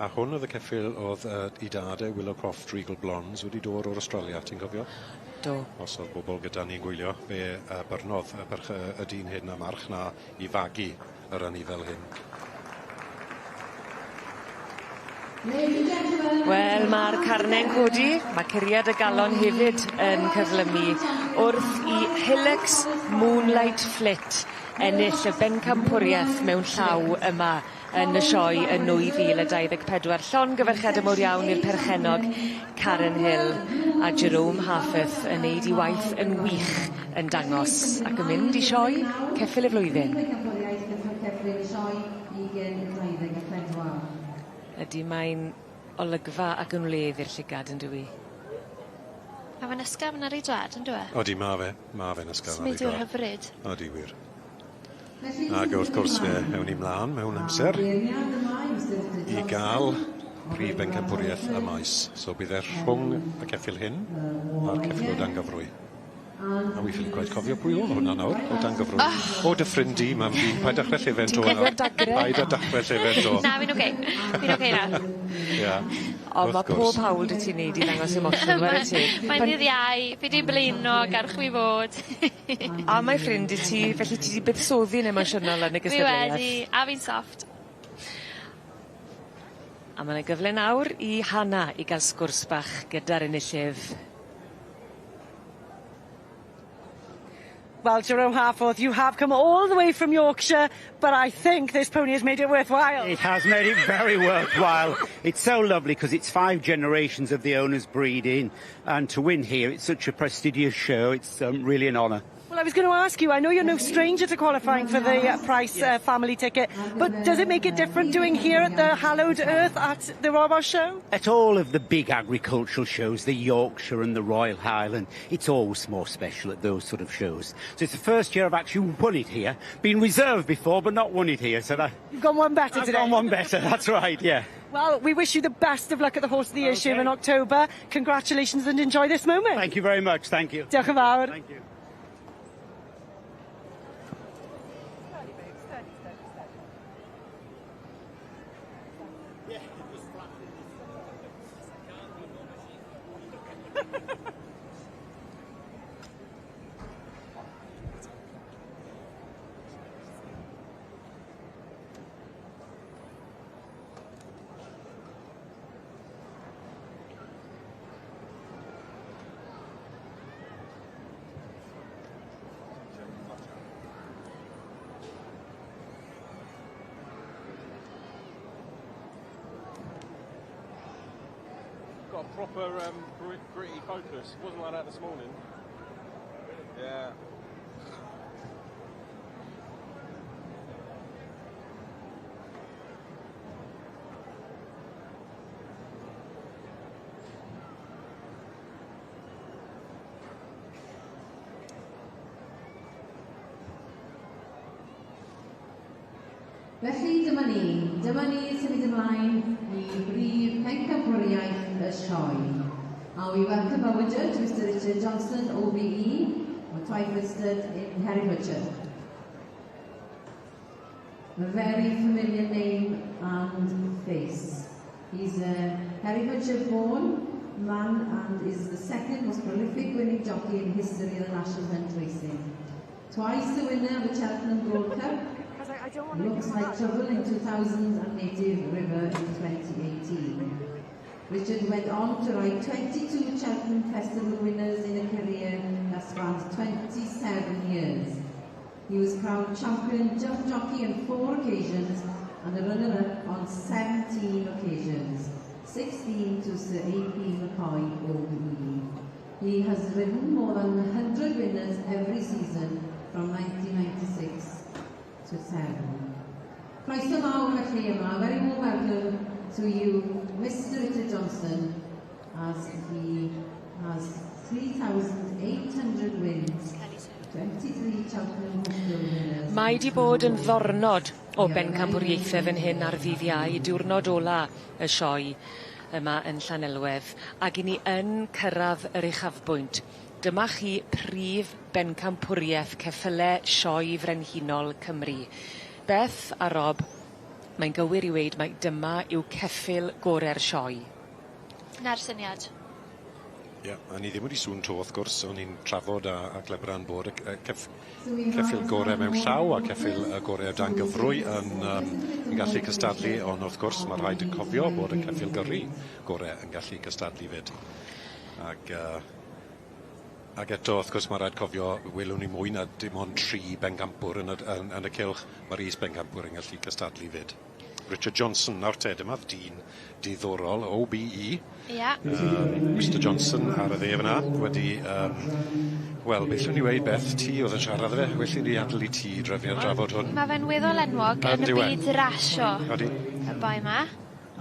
A hwn o'dd y ceffyl o'dd 'i dad e, Willowcroft Regal Blondes, wedi dod o'r Australia, ti'n cofio? Do. Os o'dd bobol gyda ni'n gwylio, fe byrnodd y berch- y dyn hyn a march 'na i fagu yr anifel hyn. Wel, ma'r carne'n codi, ma' curiad y galon hefyd yn cyflymu wrth i Hillocks Moonlight Flit ennill y bencampwrieth mewn llaw yma yn y sioe yn 2024. Llongyfarchiade mowr iawn i'r perchennog Karen Hill a Jerome Harforth yn neud 'i waith yn wych yn dangos ac yn mynd i sioe ceffyl y flwyddyn. Ydi mae'n olygfa ac yn wledd i'r llygad yndyw 'i? Ma' fe'n ysgafn ar ei drad on'd yw e? Odi ma' fe, ma' fe'n ysgafn ar ei Smudiwr drad. hyfryd. Odi wir. Ag wrth gwrs fe ewn ni mlan mewn amser i ga'l prif bencampwrieth y maes. So bydd e rhwng y ceffyl hyn a'r ceffyl o dan gyfrwy. A wi ffili cweit cofio pwy o'dd hwnna nawr o dan gyfrwy. Oh. O dy ffrind di mam fi paid dachre llefen 'to Ti'n cofio dagre? Paid â dachre llefen 'to. Na fi'n oce. Fi'n oce nawr. Ia. O Wrth ma' gwrs. pob hawl 'dy ti neud i ddangos emosiwn 'ware teg. Mae'n ddydd Iau, fi 'di blino garch fi fod. A mae ffrind i ti, felly ti 'di buddsoddi'n emosiynol yn y Fi gystadleuaeth. wedi, a fi'n soft. A ma' 'na gyfle nawr i Hannah i ga'l sgwrs bach gyda'r enillydd. Well, Jerome Harforth, you have come all the way from Yorkshire, but I think this pony has made it worthwhile. It has made it very worthwhile. It's so lovely because it's 5 generations of the owners breeding, and to win here, it's such a prestigious show. It's really an honour. Well, I was going to ask you, I know you're no stranger to qualifying for the Price family ticket, but does it make it different doing here at the hallowed earth at the Royal Welsh Show? At all of the big agricultural shows, the Yorkshire and the Royal Highland, it's always more special at those sort of shows. So it's the first year I've actually won it here. Been reserved before, but not won it here. So that You've gone one better I've today. gone one better, that's right, yeah. Well, we wish you the best of luck at the Horse of the Year show in October. Congratulations and enjoy this moment. Thank you very much, thank you. Diolch yn fawr. Thank you. got a proper gritty focus. Wasn't like that this morning. Yeah. Felly dyma ni, dyma ni symud ymlaen i brif pencampwriaeth y sioe. And we welcome our judge, Mr Richard Johnson, OBE, o Twyford Stud in Herefordshire. A very familiar name and face. He's a Herefordshire born man and is the second most prolific winning jockey in history of the National Hunt Racing. Twice the winner of the Cheltenham Gold Cup, Looks Like Trouble in 2000 and Native River in 2018. Richard went on to ride 22 Cheltenham Festival winners in a career that spanned 27 years. He was crowned champion jump jockey on 4 occasions and a runner-up on 17 occasions, 16 to Sir A.P. McCoy OBE. He has ridden more than 100 winners every season from 1996 to 7. Croeso mawr felly yma, very warm welcome to you, Mr Richard Johnson, as he has 3,800 wins, 23 Cheltenham Hopeful winners. Mae 'di bod yn ddornod o bencampwriaethe fan hyn ar ddydd Iau, diwrnod ola y sioe yma yn Llanelwedd, ag 'yn ni yn cyrradd yr uchafbwynt. Dyma chi prif bencampwriaeth ceffyle Sioe Frenhinol Cymru. Beth a Rob, mae'n gywir i weud mai dyma yw ceffyl gore'r sioe. 'Na'r syniad. Ie, a ni ddim wedi sŵn 'to wrth gwrs, o'n i'n trafod â â Glebran bod y c- y ceff- ceffyl gore mewn llaw a ceffyl y gore o dan gyfrwy yn yym yn gallu cystadlu, ond wrth gwrs ma' rhaid yn cofio bod y ceffyl gyrru gore yn gallu cystadlu 'fyd. Ag yy ag eto wrth gwrs ma' raid cofio welwn ni mwy na dim ond tri bencampwr yn y yn yn y cylch, ma'r is bencampwr yn gallu cystadlu 'fyd. Richard Johnson, nawr te, dyma ddyn diddorol, OBE. Ia. Mr Johnson ar y dde fyna, wedi, wel, beth llwn i weud Beth, ti oedd yn siarad â fe, well i ni adael i ti drefnu a drafod hwn. Mae fe'n weddol enwog yn y byd rasio. Odi. Y boi 'ma.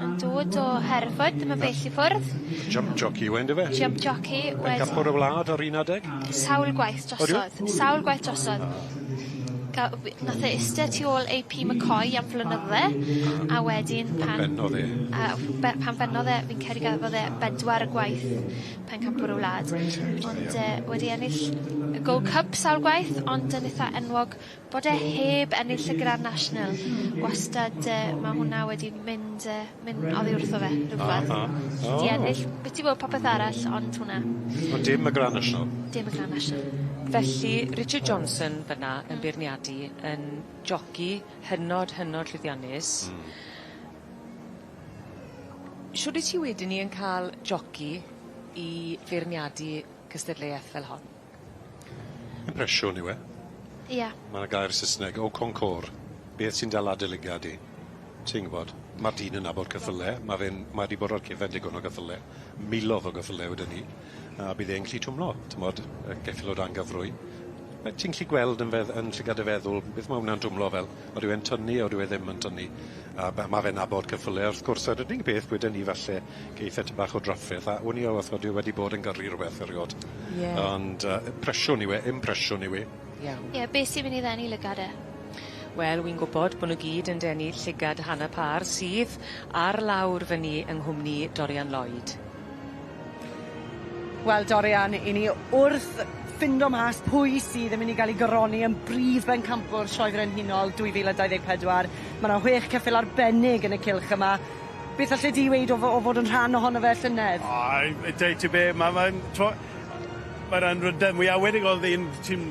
Yn dod o Hereford, ddim yn bell i ffwrdd. Jump jockey yw e, yndyfe? Jump jockey. Pencampwr y wlad ar un adeg? Sawl gwaith drosodd. Sawl gwaith drosodd. Nath e iste tu ôl AP McCoy am flynydde, a wedyn pan... Bennodd e. A pan bennodd e, fi'n credu gafodd e bedwar gwaith pencampwr y wlad. Ond wedi ennill y Gold Cup sawl gwaith, ond yn itha enwog bod e heb ennill y Grand National. Wastad ma' hwnna wedi mynd mynd oddi wrtho fe rhyw ffordd. 'Di ennill biti bod popeth arall ond hwnna. Ond dim y Grand National? Dim y Grand National. Felly Richard Johnson fyn 'na yn beirniadu yn joci hynod hynod llwyddiannus. Shwd wyt ti wedyn 'ny yn ca'l joci i feirniadu cystadleueth fel hon? Impresiwn yw e. Ia. Ma' 'na gair Sysneg, au concours. Beth sy'n dala dy lygad di? Ti'n gwbod, ma'r dyn yn nabod ceffyle, ma' fe'n ma' 'di bod ar cefen digon o geffyle, milodd o geffyle wedwn i, a bydd e'n gallu twmlo, t'mod, y geffyl o dan gyfrwy. Ti'n gallu gweld yn fedd- yn llygad y feddwl beth ma' wnna'n twmlo fel, odyw e'n tynnu odyw e ddim yn tynnu, a ma' fe'n nabod ceffyle wrth gwrs, a'r unig beth gweden ni falle geith e tym bach o drafferth, a wn i o wrth yw wedi bod yn gyrru rwbeth eriod. Ie. Ond impresiwn yw e, impresiwn yw e. Iawn. Ie, beth sy'n myn' i ddenu lygad e? Wel, wi'n gwbod bo' nw gyd yn denu llygad Hannah Parr sydd ar lawr fyn 'ny yng nghwmni Dorian Lloyd. Wel Dorian, 'yn ni wrth ffindo mas pwy sydd yn mynd i ga'l 'i goroni yn brif bencampwr Sioe Frenhinol 2024. Ma' 'na whech ceffyl arbennig yn y cylch yma. Beth allet di weud o fo- o fod yn rhan ohono fe llynedd? O deud ti be' ma' ma'n t'mo' ma'r anrydedd mwya 'wedig o'dd un ti'n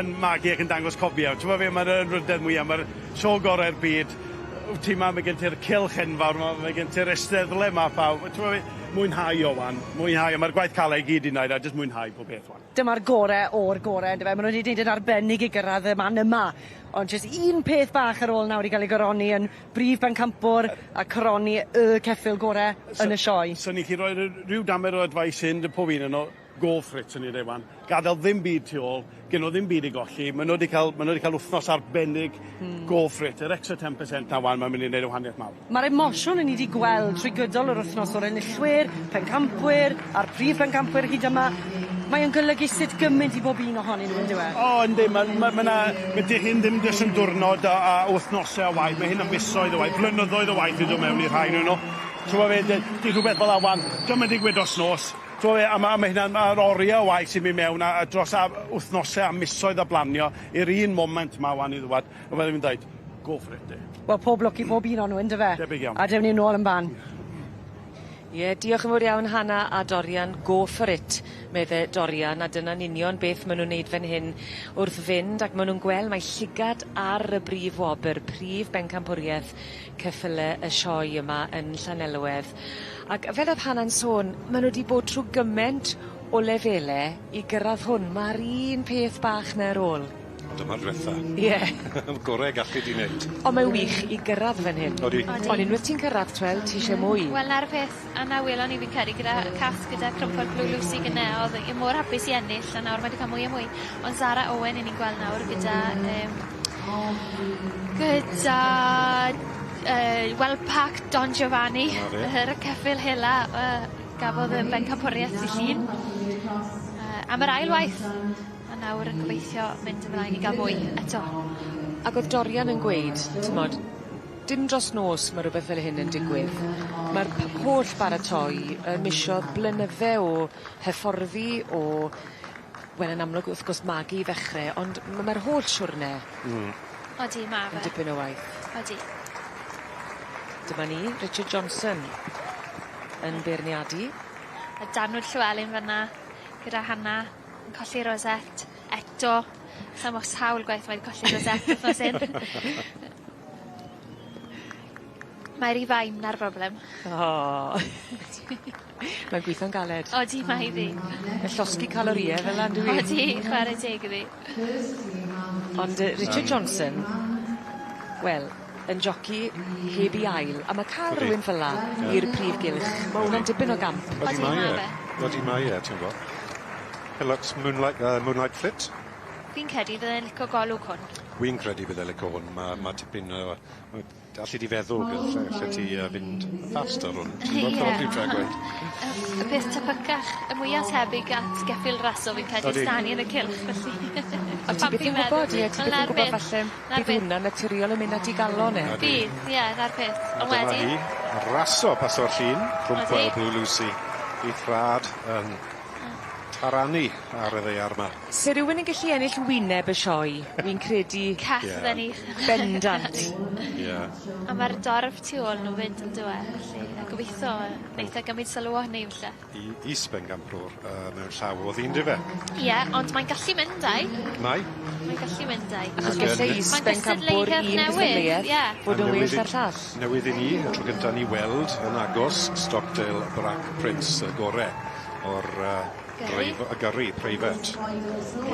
yn magu ac yn dangos cofie t'mo' fe ma'r anrydedd mwya ma'r sioe gore'r byd wyt ti 'ma ma' gen ti'r cylch enfawr 'ma ma' gen ti'r eisteddle 'ma pawb t'mo' fe Mwynhau o wan, mwynhau, a ma'r gwaith caled i gyd 'di neud a jyst mwynhau pob peth wan. Dyma'r gore o'r gore yndyfe? Ma' nw 'di neud yn arbennig i gyrradd y man yma. Ond jyst un peth bach ar ôl nawr i ga'l ei goroni yn brif bencampwr a coroni y ceffyl gore yn y sioe. Swn i'n gallu rhoi rhyw damer o advice hyn 'da pob un o nw, go for it swn i'n dweud 'wan. Gadel ddim byd tu ôl, gen nhw ddim byd i golli, ma' nhw 'di cael, ma' nhw 'di cael wythnos arbennig, go for it. Yr extra 10% 'na 'wan, mae'n mynd i wneud y wahaniaeth mawr. Ma'r emosiwn 'yn ni 'di gweld trwy gydol yr wythnos o'r enillwyr, pencampwyr, a'r prif bencampwyr hyd yma, mae o'n golygu sut gyment i bob un ohonyn nhw yndyw e? O yndi, ma' ma' ma' 'na, ma' 'di hyn ddim jyst yn diwrnod a a wythnose o waith, mae hyn yn misoedd o waith, blynyddoedd o waith i dod mewn i'r rhain nhw. T'mo' fe, 'di rhywbeth fel 'a 'wan, dio'm yn digwydd dros nos. T'mo' be' a ma' a ma' hynna'n ma'r orie o waith sy'n myn' mewn a a dros a wthnose a misoedd o blanio i'r un moment 'ma ŵan i ddwad a fel fi'n dweud, go for it de. Wel pob lwc i bob un o nw yndyfe? Debyg iawn. A dewn ni nôl yn fan. Ie diolch yn fowr iawn Hannah a Dorian go for it medde Dorian a dyna'n union beth ma' nw'n neud fan hyn wrth fynd ac ma' nw'n gweld mae llygad ar y brif wobyr, prif bencampwrieth ceffyle y sioe yma yn Llanelwedd. Ac fel o'dd Hannah'n sôn, ma' nw 'di bod trw gyment o lefele i gyrradd hwn, ma'r un peth bach 'na ar ôl. Ond dyma'r dwetha. Ie. Gore gallu di neud. On' mae wych i gyrradd fan hyn. Odi. Odi. Ond unweth ti'n cyrradd t'wel ti isie mwy. Wel 'na'r peth a 'na welon ni fi'n credu gyda Cath gyda Cromford Blue Lucy gynne o'dd 'i mor hapus i ennill a nawr mae 'di ca'l mwy a mwy. Ond Zara Owen 'yn ni'n gweld nawr gyda yym gyda yy Wellpark Don Giovanni. 'Na fe. Yr ceffyl hela yy gafodd y bencampwrieth dy' Llun. Yy am yr ail waith. A nawr yn gobeithio mynd ymlaen i ga'l mwy eto. Ag o'dd Dorian yn gweud t'mod dim dros nos ma' rwbeth fel hyn yn digwydd. Ma'r holl baratoi yy misodd blynydde o hyfforddi o wel yn amlwg wrth gwrs magu i ddechre ond ma'r holl siwrne. Hmm. Odi ma' fe. Yn dipyn o waith. Odi. Dyma ni, Richard Johnson yn beirniadu. A Danwyd Llewelyn fyn 'na gyda Hannah yn colli rosette eto. Sa'n mo sawl gwaith mae 'di colli rosette wthnos hyn. Mae'r 'i fain 'na'r broblem. O! Mae'n gweitho'n galed. Odi mae ddi. Yn llosgi calorie fel 'a on'd yw 'i? Odi chware teg iddi. Ond Richard Johnson, wel, yn joci heb 'i ail, a ma' ca'l rywun fel 'a i'r prif gylch, ma' wnna'n dipyn o gamp. Odi mae e. Odi mae e, ti'n gwbo. Hillocks Moonlight Moonlight Flit. Fi'n credu fydde'n lico golwg hwn. Wi'n credu bydd e lico hwn, ma' ma' tipyn o Alli di feddwl gall allet ti yy fynd yn fast ar wn. Ti'n gweld fel dwi'n trio gweud. Y peth tebycach, y mwya tebyg at geffyl raso fi'n credu Odi. s'da ni yn y cylch felly. A ti byth yn gwbod ie ti byth yn gwbod falle bydd hwnna'n naturiol yn mynd at 'i galon e. Odi. Bydd ie 'na'r peth. A On' dyma wedyn... hi, raso paso'r llun, Cromwell Blue Lucy, 'i thrad yn taranu ar y ddaear 'ma. Se rywun yn gellu ennill wyneb y sioe, wi'n credu... Cath fydden ni. Bendant. Ie. A ma'r dorf tu ôl nw 'fyd on'd yw e? Felly yy gobeitho neith e gymryd sylw o hynny falle. I is-bencampwr yy mewn llaw o'dd 'i on'd yfe? Ie ond mae'n gallu mynd ai? Mae. Mae'n gallu mynd ai. Achos gallai is-bencampwr un cystadleuaeth fod yn well na'r llall. Newydd i ni, y tro gynta ni weld yn agos Stockdale Black Prince y gore o'r yy dreif- y gyrru preifat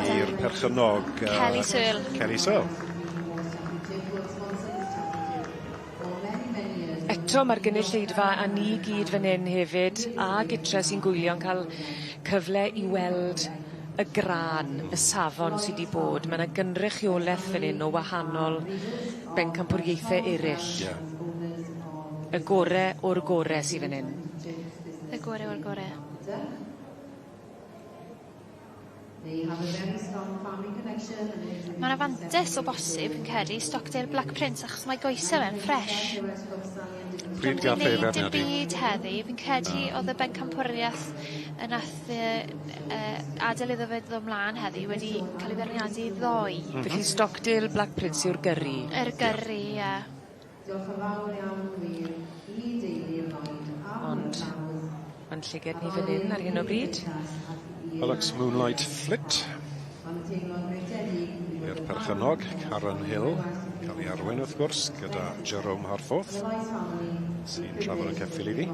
i'r perchennog yy... Kelly Searle. Kelly Searle. Eto ma'r gynulleidfa a ni gyd fan 'yn hefyd a gytre sy'n gwylio'n ca'l cyfle i weld y grân, y safon sy 'di bod. Ma' 'na gynrychioleth fan 'yn o wahanol bencampwriaethe eryll. Ie. Y gore o'r gore sy fyn 'yn. Y gore o'r gore. Ma' 'na fantes o bosib fi'n credu Stockdale Black Prince achos mae goese fe'n ffresh. Pryd gath ei Dim feirniadu? byd heddi fi'n credu o'dd y bencampwriaeth y nath yy yy adel iddo fe ddo' mlan heddi wedi ca'l ei feirniadu ddoe. Felly Stockdale Black Prince yw'r gyrru? Yr gyrru ie. Diolch yn fawr iawn wir i deulu'r Lloyd Ond ma'n llyged ni fan 'yn ar hyn o bryd. Hillocks Moonlight Flit. I'r perchennog, Karen Hill, ca'l 'i arwain wrth gwrs gyda Jerome Harforth, sy'n trafod y ceffyl iddi.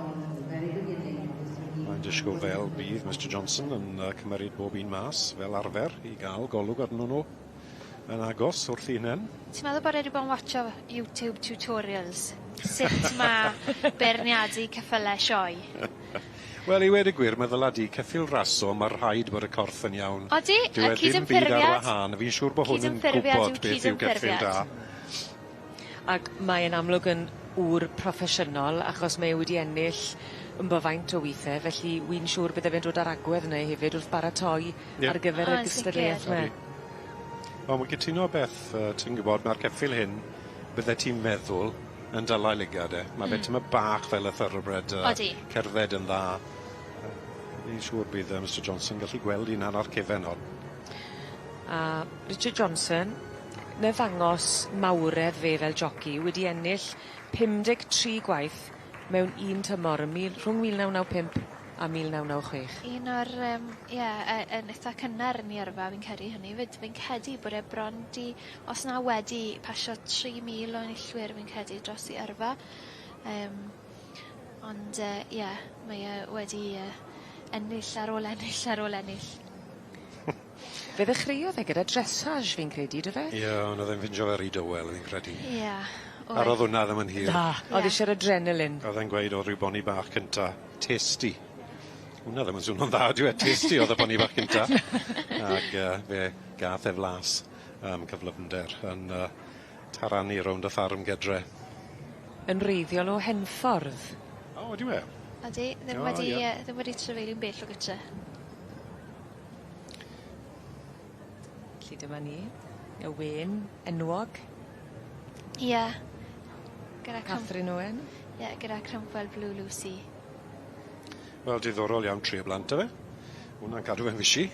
Disgwyl fel bydd Mr Johnson yn cymeryd bob un mas fel arfer i gael golwg arnyn nhw yn agos wrth 'u hunen. Ti'n meddwl bod e 'di bod yn watsio YouTube tutorials? Sut ma' beirniadu ceffyle sioe? Wel i weud y gwir meddyla di ceffyl raso ma' rhaid bod y corff yn iawn. Odi Dyw a e ddim byd ar cyd-ymffurfiad. wahân fi'n siŵr bo' hwn yn Cyd-ymffurfiad gwbod yw beth yw ceffyl da. cyd-ymffurfiad. Ac mae e'n amlwg yn ŵr proffesiynol achos mae e wedi ennill 'mbo faint o withe felly wi'n siŵr bydde fe'n dod â'r agwedd yna hefyd wrth baratoi Ie. ar gyfer O y yn sicir. gystadleuaeth 'my. Odi. Wel wi'n cytuno Beth yy ti'n gwbod ma'r ceffyl hyn bydde ti'n meddwl yn dala 'i lygad e. Ma' fe tymed bach fel y thoroughbred yy... Odi. ...cerdded yn dda. Fi'n siŵr bydd yy Mr Johnson gallu gweld un hannar cefen hon. A Richard Johnson 'ny ddangos mawredd fe fel joci wedi ennill 53 gwaith mewn un tymor ym mil rhwng 1995 a 1996. Un o'r yym ie yn itha cynnar yn 'i yrfa fi'n credu hynny 'fyd fi'n credu bod e bron 'di os na wedi pasio 3000 o enillwyr fi'n credu dros 'i yrfa. Yym ond yy ie mae e wedi yy ennill ar ôl ennill ar ôl ennill. Fe ddechreuodd e gyda dressage fi'n credu do fe? Ie on' o'dd e'n ffindio fe ry dywel fi'n credu. Ie. Ar o'dd wnna ddim yn hir. Na o'dd isie'r adrenalin. O'dd e'n gweud o'dd ryw boni bach cynta tasty. Wnna ddim yn swno'n dda on'd yw e? Tasty o'dd y poni bach cynta. Ag yy fe gath e flas am cyflymder yn yy taranu rownd y ffarm gedre. Yn wreiddiol o Henffordd. O ydyw e? Odi ddim O wedi ie. yy ddim wedi trafeilio'n bell o gytre. Felly dyma ni, y wên enwog. Ie. Gyda Cam- Catherine Owen. Ie gyda Cromwell Blue Lucy. Wel diddorol iawn tri o blant 'dy fe. Wnna'n cadw fe'n fishi.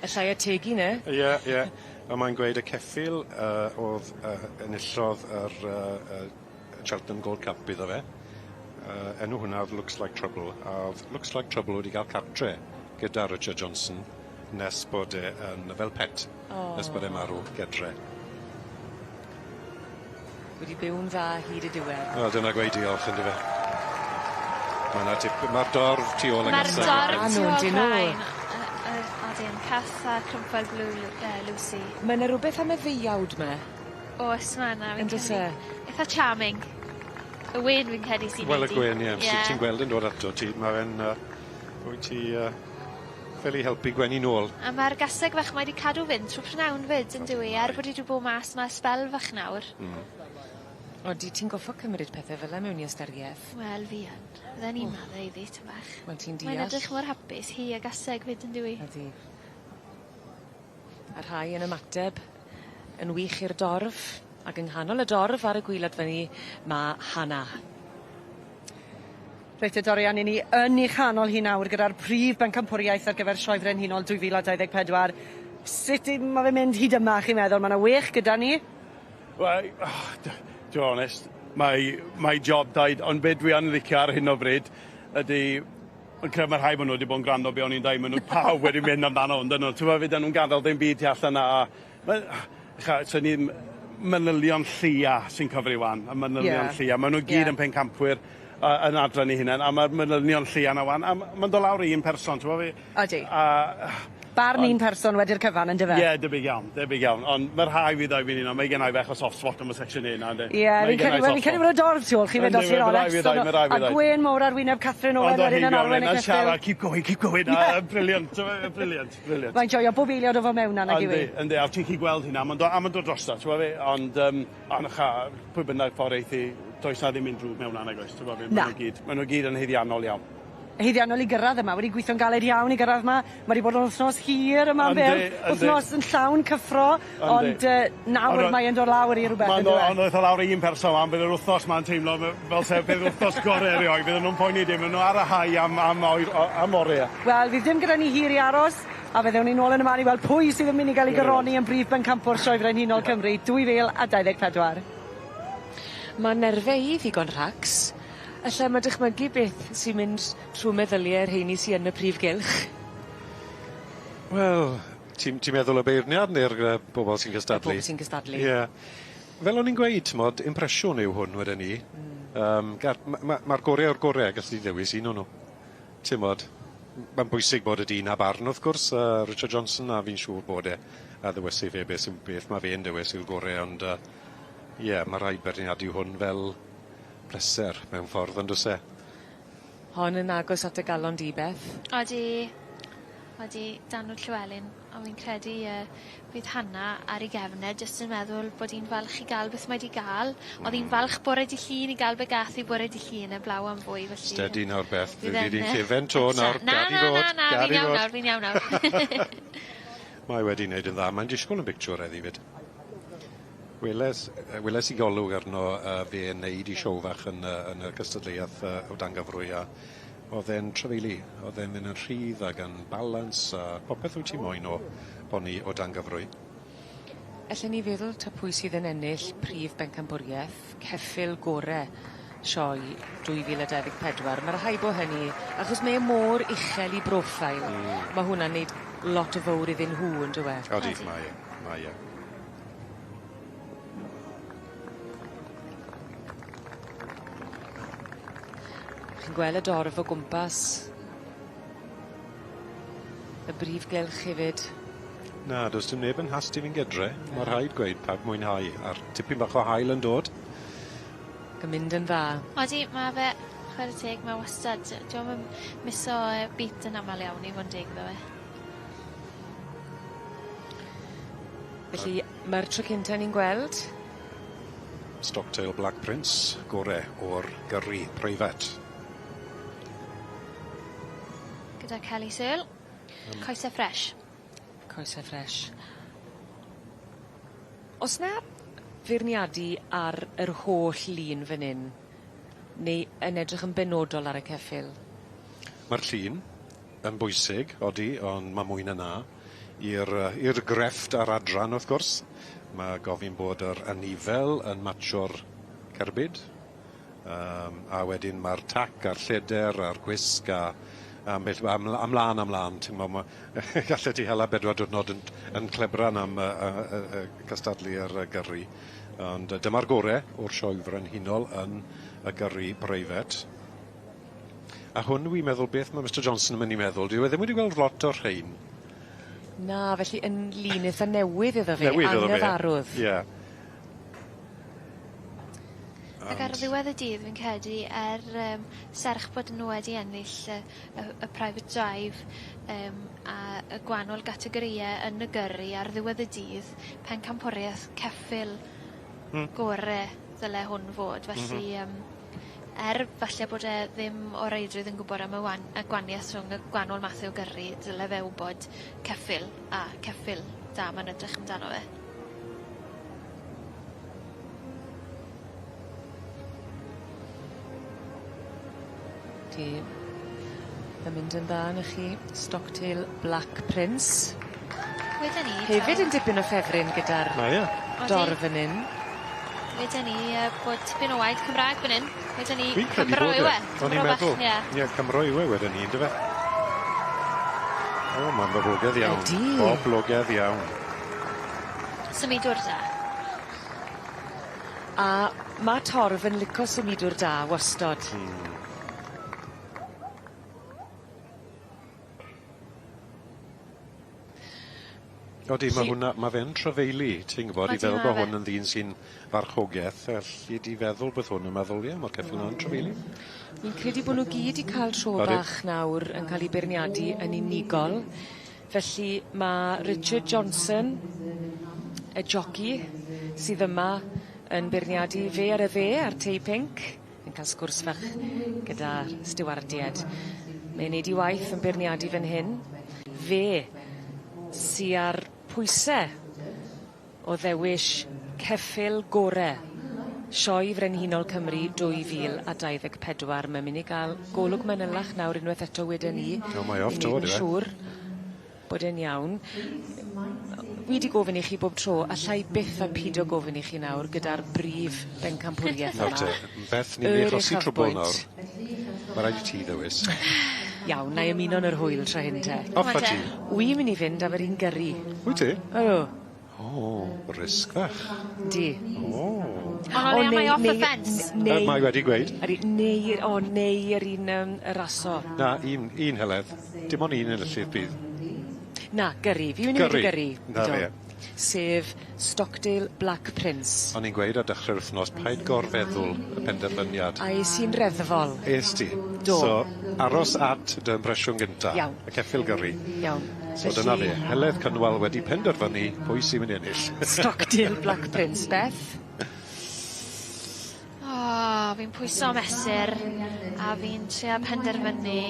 Allai ategu 'ny. Ie ie. A mae'n gweud y ceffyl yy o'dd yy enillodd yr yy yy Cheltenham Gold Cup iddo fe. Yy enw hwnna o'dd Looks Like Trouble a o'dd Looks Like Trouble wedi ga'l cartre gyda Richard Johnson nes bod e yn fel pet. O. Nes bod e marw gedre. Wedi byw'n dda hyd y diwedd. Wel dyna gweud diolch on'd yfe? Ma' 'na tip- ma'r dorf tu ôl y Ma'r gaseg. dorf Ma' tu nw ôl on'd 'yn nw? rhain odyn Cath a Cromwell Blue Lu- Lucy. Ma' 'ny rwbeth am y ddeuawd 'my. Oes ma' 'na fi'n On'd o's e? credu. Itha charming. Y wên fi'n credu sy'n Wel y neud i. gwên ie Ie. ti'n gweld yn dod ato ti ma' fe'n yy wyt ti yy ffili helpu gwenu nôl. A ma'r gaseg fach 'ma 'di cadw fynd trw prynawn 'fyd on'd yw 'i er bod 'i 'di bo' mas 'ma sbel fach nawr. Odi ti'n goffo cymryd pethe fel 'a mewn i ystyrieth. Wel fi yn. Fydden i'n maddau iddi tym bach. Wel ti'n Mae'n deall. edrych mor hapus hi a gaseg 'fyd on'd yw 'i? Ydi. A rhai yn ymateb yn wych i'r dorf ac yng nghanol y dorf ar y gwilod fyn 'ny ma' Hannah. Reit te Dorian 'yn ni yn 'i chanol hi nawr gyda'r prif bencampwriaeth ar gyfer Sioe Frenhinol 2024. Sut 'i ma' fe'n mynd hyd yma chi'n meddwl? Ma' 'na wech gyda ni. Wel oh to be honest mae mae job da i ond be' dwi yn licio ar hyn o bryd ydi Fi'n credu ma' rhai ma' nw wedi bod yn gwrando be' o'n i'n deud ma' nw pawb wedi mynd amdano on'd 'yn nw? T'mo' fydden nw'n gadel ddim byd tu allan a ma' cha swn i'm manylion lleia sy'n cyfri ŵan, y manylion Ie. lleia. Ma' nw gyd Ie. yn pencampwyr yn adran 'u hunen a ma'r manylion lleia 'na ŵan a ma'n do' lawr i un person t'mo' fi? Odi. A Barn un person wedi'r cyfan on'd yfe? Ie debyg iawn, debyg iawn, ond ma' rhai' fi ddweud fi'n un mae gennai fech o soft spot am y section A 'na yndi? Ie fi'n credu wel fi'n credu bod y dorf tu ôl chi fyd os fi'n onest. A gwên mowr ar wyneb Catherine Owen wedyn yn arwen y ceffyl. Siarad keep going keep going a brilliant brilliant brilliant. Mae'n joio bob eiliad o fo mewn 'na nag yw 'i? Yndi yndi a ti'n gallu gweld hynna ma'n do- a ma'n dod drosto t'mo' fi ond yym on' cha pwy bynnag ffor eith 'i does 'na ddim un drwg mewn 'na nag oes t'mo' fi ma' nw gyd ma' nw gyd yn haeddiannol iawn. Haeddiannol i gyrradd yma, wedi gweithio'n galed iawn i gyrradd 'ma, ma' 'di bod yn wthnos hir yma yn Builth, wthnos yn llawn cyffro, ond nawr mae e'n dod lawr i rwbeth on'd yw e? Ond aeth o lawr i un person ŵan bydd yr wthnos 'ma'n teimlo fel se bydd wthnos gore erioed fydden nw'n poeni dim ma' nw ar y high am am oer- o- am orie. Wel fydd dim gyda ni hir i aros, a fe ddewn ni nôl yn y man i weld pwy sydd yn mynd i ga'l 'i goroni yn brif bencampwr Sioe Frenhinol Cymru 2024. Ma' nerfe i ddigon rhacs. Alla ma' dychmygu beth sy'n mynd trw meddylie rheini sy yn y prif gylch. Wel, ti'n ti meddwl y beirniad ne'r yy bobol sy'n cystadlu? Y bobol sy'n cystadlu. Ie. Fel o'n i'n gweud t'mod impresiwn yw hwn weden i. Yym gar- ma' ma' ma'r gore o'r gore gallu ddewis un o'n nw. Ti'mod, ma'n bwysig bod y dyn â barn wrth gwrs, Richard Johnson, a fi'n siŵr bod e a ddewisi fe beth sy'n beth ma' fe'n dewis yw'r gore ond ie, ma' rhaid beirniadu hwn fel pleser mewn ffordd on'd o's e? Hon yn agos at y galon di Beth. Odi. Odi, Danw Llewelyn, on' fi'n credu fydd Hannah ar ei gefn e jyst yn meddwl bod 'i'n falch i ga'l beth mae 'di ga'l. O'dd 'i'n falch bore dy' Llun i ga'l be' gath 'i bore dy' Llun eblaw am fwy felly... Steady nawr Beth, fydd dwi e'n 'di llefen 'to nawr, Na gad i na fod, na na gad fi'n i iawn fod. nawr fi'n iawn nawr. Mae wedi wneud yn dda, mae'n disgwyl yn bictiwr heddi 'fyd. Weles weles i golwg arno fe yn neud 'i siow fach yn yn y cystadleuaeth o dan gyfrwy a o'dd e'n trafeili, o'dd e'n mynd yn rhydd ag yn balans a popeth wyt ti moyn o boni o dan gyfrwy. Ellen ni feddwl ta pwy sydd yn ennill prif bencampwrieth ceffyl gore sioe 2024 ma' rhai' bo' hynny achos mae e mor uchel 'i broffeil. Ma' hwnna'n neud lot o fowr iddyn nhw on'd yw e? Odi mae e mae e. Chi'n gwel' y dorf o gwmpas y brif gylch hefyd. Na do's dim neb yn hast i fynd gydre. Ma' rhaid gweud pawb mwynhau a'r tipyn bach o haul yn dod. Ac yn mynd yn dda. Odi ma' fe chware teg ma' wastad dyw o'm yn miso beat yn amal iawn i fo' yn deg iddo fe. Felly ma'r tro cynta ni'n gweld Stocktail Black Prince gore o'r gyrru preifat. Gyda Kelly Searle. Coese ffres. Coese ffres. O's 'na feirniadu ar yr holl lun fyn 'yn? Neu yn edrych yn benodol ar y ceffyl? Ma'r llun yn bwysig odi on' ma' mwy na 'na i'r i'r grefft a'r adran wrth gwrs. Ma' gofyn bod yr anifel yn matsio'r cerbyd. A wedyn ma'r tac a'r lleder a'r gwisg a ambell we- a mlan a mlan t'mo' ma' gallet ti hala bedwar diwrnod yn yn clebran am y cystadlu ar y gyrru. Ond dyma'r gore o'r sioe frenhinol yn y gyrru breifet. A hwn wi'n meddwl beth ma' Mr. Johnson yn myn' i meddwl dyw e ddim wedi gweld lot o'r rhein. Na felly yn lun itha newydd iddo fe. Newydd iddo fe. Anghyfarwdd. Ie. Ac ar ddiwedd y dydd fi'n credu serch bod nw wedi ennill y y y private drive a y gwanol gategorie yn y gyrru ar ddiwedd y dydd pencampwrieth ceffyl gore ddyle hwn fod felly falle bod e ddim o reidrwydd yn gwbod am y wan- y gwanieth rhwng y gwanol mathe o gyrru dyle fe wbod ceffyl a ceffyl da ma'n edrych amdano fe. Di. Yn mynd yn dda 'ny chi. Stocktail Black Prince. Weden i Hefyd yn dipyn o ffefryn gyda'r... Mae e. ...dorf fyn 'yn. Weden i bod tipyn o waed Cymra'g fyn 'yn. Weden i Fi'n credu Cymro bod yw e. e. O'n i'n Cymro bach, meddwl. ie. Ie Cymro yw e weden i yndyfe? O ma'n boblogedd iawn. Ydi. Boblogedd iawn. Symudwr da. A ma' torf yn lico symudwr da wastod. Odi ma' Felly- hwnna ma' fe'n trafeili ti'n gwbod i Odi feddwl ma' bo' fe. hwn yn ddyn sy'n farchogeth elli di feddwl beth hwn yn meddwl ie ma'r ceffyl 'na'n trafeili. Fi'n credu bo' nw gyd 'di ca'l tro Odi. bach nawr yn ca'l 'u beirniadu yn unigol. Felly ma' Richard Johnson y joci sydd yma yn beirniadu fe ar y dde a'r tei pinc yn ca'l sgwrs fach gyda'r stiwardied. Mae'n neud 'i waith yn beirniadu fan hyn. Fe sy ar pwyse o ddewish ceffyl gore Sioe Frenhinol Cymru 2024. Mae'n myn' i ga'l golwg manylach nawr unwaith eto weden i. O mae off I to neud yn on'd yw e? siŵr bod e'n iawn. Wi 'di gofyn i chi bob tro, allai byth a pido gofyn i chi nawr gyda'r brif bencampwrieth Nawr yma. te, Beth ni'n myn' i Yr achosi trwbwl nawr. uchafbwynt. Ma' raid i ti ddewis. Iawn, nai ymuno yn yr hwyl tro hyn te. Off â ti. Wi myn' i fynd am yr un gyrru. Wyt ti? Ydw. O, risg fach. Di. O. Ond o leia mae off y ffens. Neu... Mae wedi gweud. Ydi, neu, o, neu yr un y raso. Na, un, un Heledd. Dim ond un enillydd bydd. Na, gyrru. Fi'n mynd i weud y gyrru. Na fe. Sef Stockdale Black Prince. O'n i'n gweud ar dechrau'r wythnos, paid gorfeddwl y penderfyniad. A es i'n reddfol. Es ti? Do. So, aros at dy impresiwn gynta. Iawn. Y ceffyl gyrru. Iawn. So dyna fe, Heledd Cynwal wedi penderfynu pwy sy'n mynd i ennill. Stockdale Black Prince, Beth? O, fi'n pwyso mesur a fi'n trio penderfynu.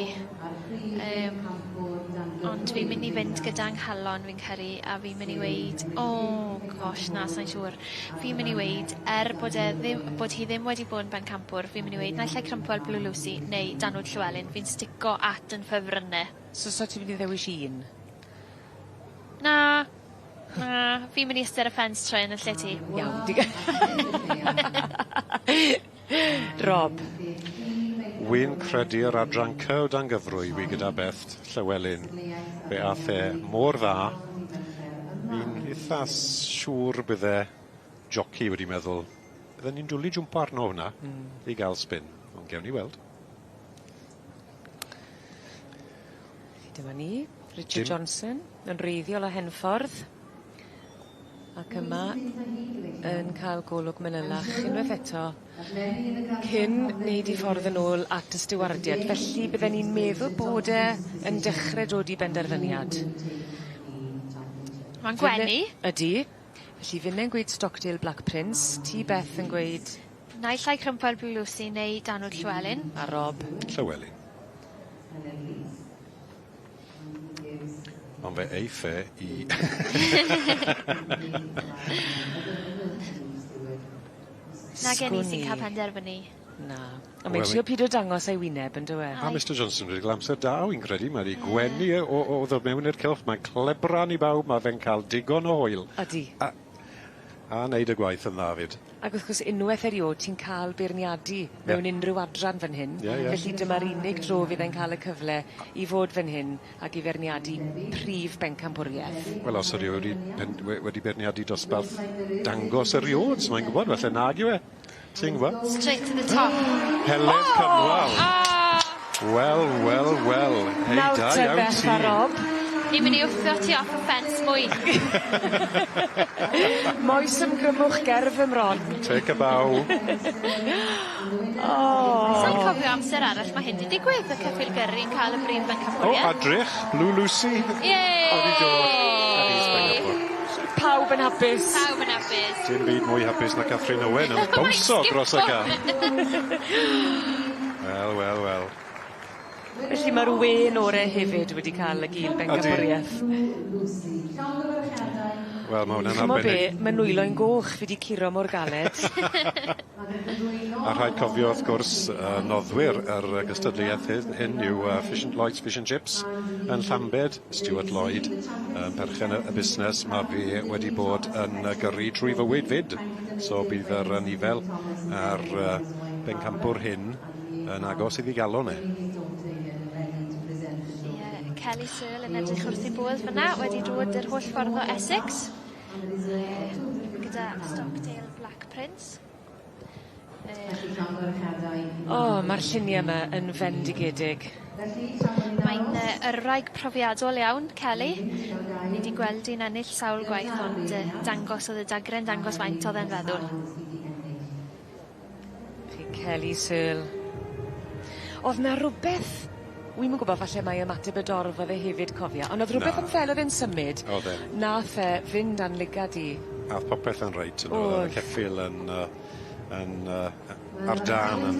Ond fi'n mynd i fynd gyda nghalon fi'n credu a fi'n mynd i weud, oh gosh, na, sai'n siŵr. Fi'n mynd i weud, bod e ddim, bod hi ddim wedi bod yn bencampwr, fi'n mynd i weud naill ai Crympoel Blue Lucy neu Danwood Llewellyn, fi'n stico at yn ffefrynne. So so ti'n mynd i ddewis un? Na, na, fi'n mynd i ystod y ffens tro yn y lle ti. Iawn, Rob. Wy'n credu'r adran C o dan gyfrwy wi gyda Beth Llewellyn. Fe ath e mor dda. Fi'n eitha siŵr bydde jockey wedi meddwl, bydden ni'n dwlu jwmpo arno hwnna i gael spin. Ond gewn ni weld. Dyma ni, Richard Johnson, yn wreiddiol o Henffordd. Ac yma yn cael golwg manylach unwaith eto cyn wneud 'i ffordd yn ôl at y stiwardiad. Felly bydden ni'n meddwl bod e yn dechre dod i benderfyniad. Ma'n gwenu. Ydi. Felly finne'n gweud Stockdale Black Prince, ti Beth yn gweud Naill ai Crympoel Blue Lucy neu Danwood Llewellyn. A Rob? Llewellyn. Ond fe eiff e i... Na gen i sy'n cael penderfynu. Na. Ond mae'n trio pido dangos ei wyneb yn dyw e? A Mr Johnson wedi cael amser da, wy'n credu. Mae wedi gwenu o ddod mewn i'r cylch. Mae'n clebran i bawb, mae fe'n cael digon o hwyl. Ydi. A wneud y gwaith yn dda fyd. Ac wrth gwrs unwaith eriod ti'n cael beirniadu mewn unrhyw adran fan hyn. Felly dyma'r unig dro fydd e'n cael y cyfle i fod fan hyn ac i feirniadu prif bencampwriaeth. Wel, os ydy wedi, wedi beirniadu dosbarth dangos eriod, so mae'n gwybod, felly nag yw e. Ti'n gwybod? Straight to the top. Heledd Cynwal. Wel, wel, wel. Hei, Nawr da te iawn Beth ti. a Rob. Ni'n mynd i wthio ti off y ffens mwy. Moes ymgrymwch gerf ymron. Take a bow. Oh. Sa'n cofio amser arall mae hyn 'di digwydd, y ceffyl gyrru'n cael y brif O, bencampwriaeth. a drych, Blue Lucy. Yay! Wedi dod yn is bencampwr. Pawb yn hapus. Pawb yn hapus. Dim byd mwy hapus na Catherine Owen yn bownsio dros y gar. Wel, wel, wel. Felly mae'r wen ore hefyd wedi cael y gil bencampwriaeth. Wel, mae hwnna'n Ch'mo' be, arbennig. ma' nwylo'n goch fi 'di curo mor galed. A rhaid cofio, wrth gwrs, noddwyr yr gystadleuaeth hyn yw Fish and Lloyd's Fish and Chips yn Llambed, Stuart Lloyd, yn perchen y busnes, mae fi wedi bod yn gyrru trwy fywyd fyd. So bydd yr nifel a'r bencampwr hyn yn agos iddi galon e. Ie, Kelly Searle yn edrych wrth ei bodd fyna, wedi dod yr holl ffordd o Essex. Gyda Stockdale Black Prince. O, mae'r lluniau yma yn fendigedig. Mae'n yrraig profiadol iawn, Kelly. Ni wedi gweld hi'n ennill sawl gwaith, ond dangos oedd y dagre'n dangos faint oedd e'n feddwl. Chi Kelly Searle. O'dd 'na rwbeth, wi'm yn gwbod falle mai ymateb y dorf oedd e hefyd cofia, ond o'dd rwbeth Na. yn fel o'dd e'n symud. O'dd e. Nath e fynd a'n lygad i. Ath popeth yn reit yn oedd y O'dd. ceffyl yn ar dân yn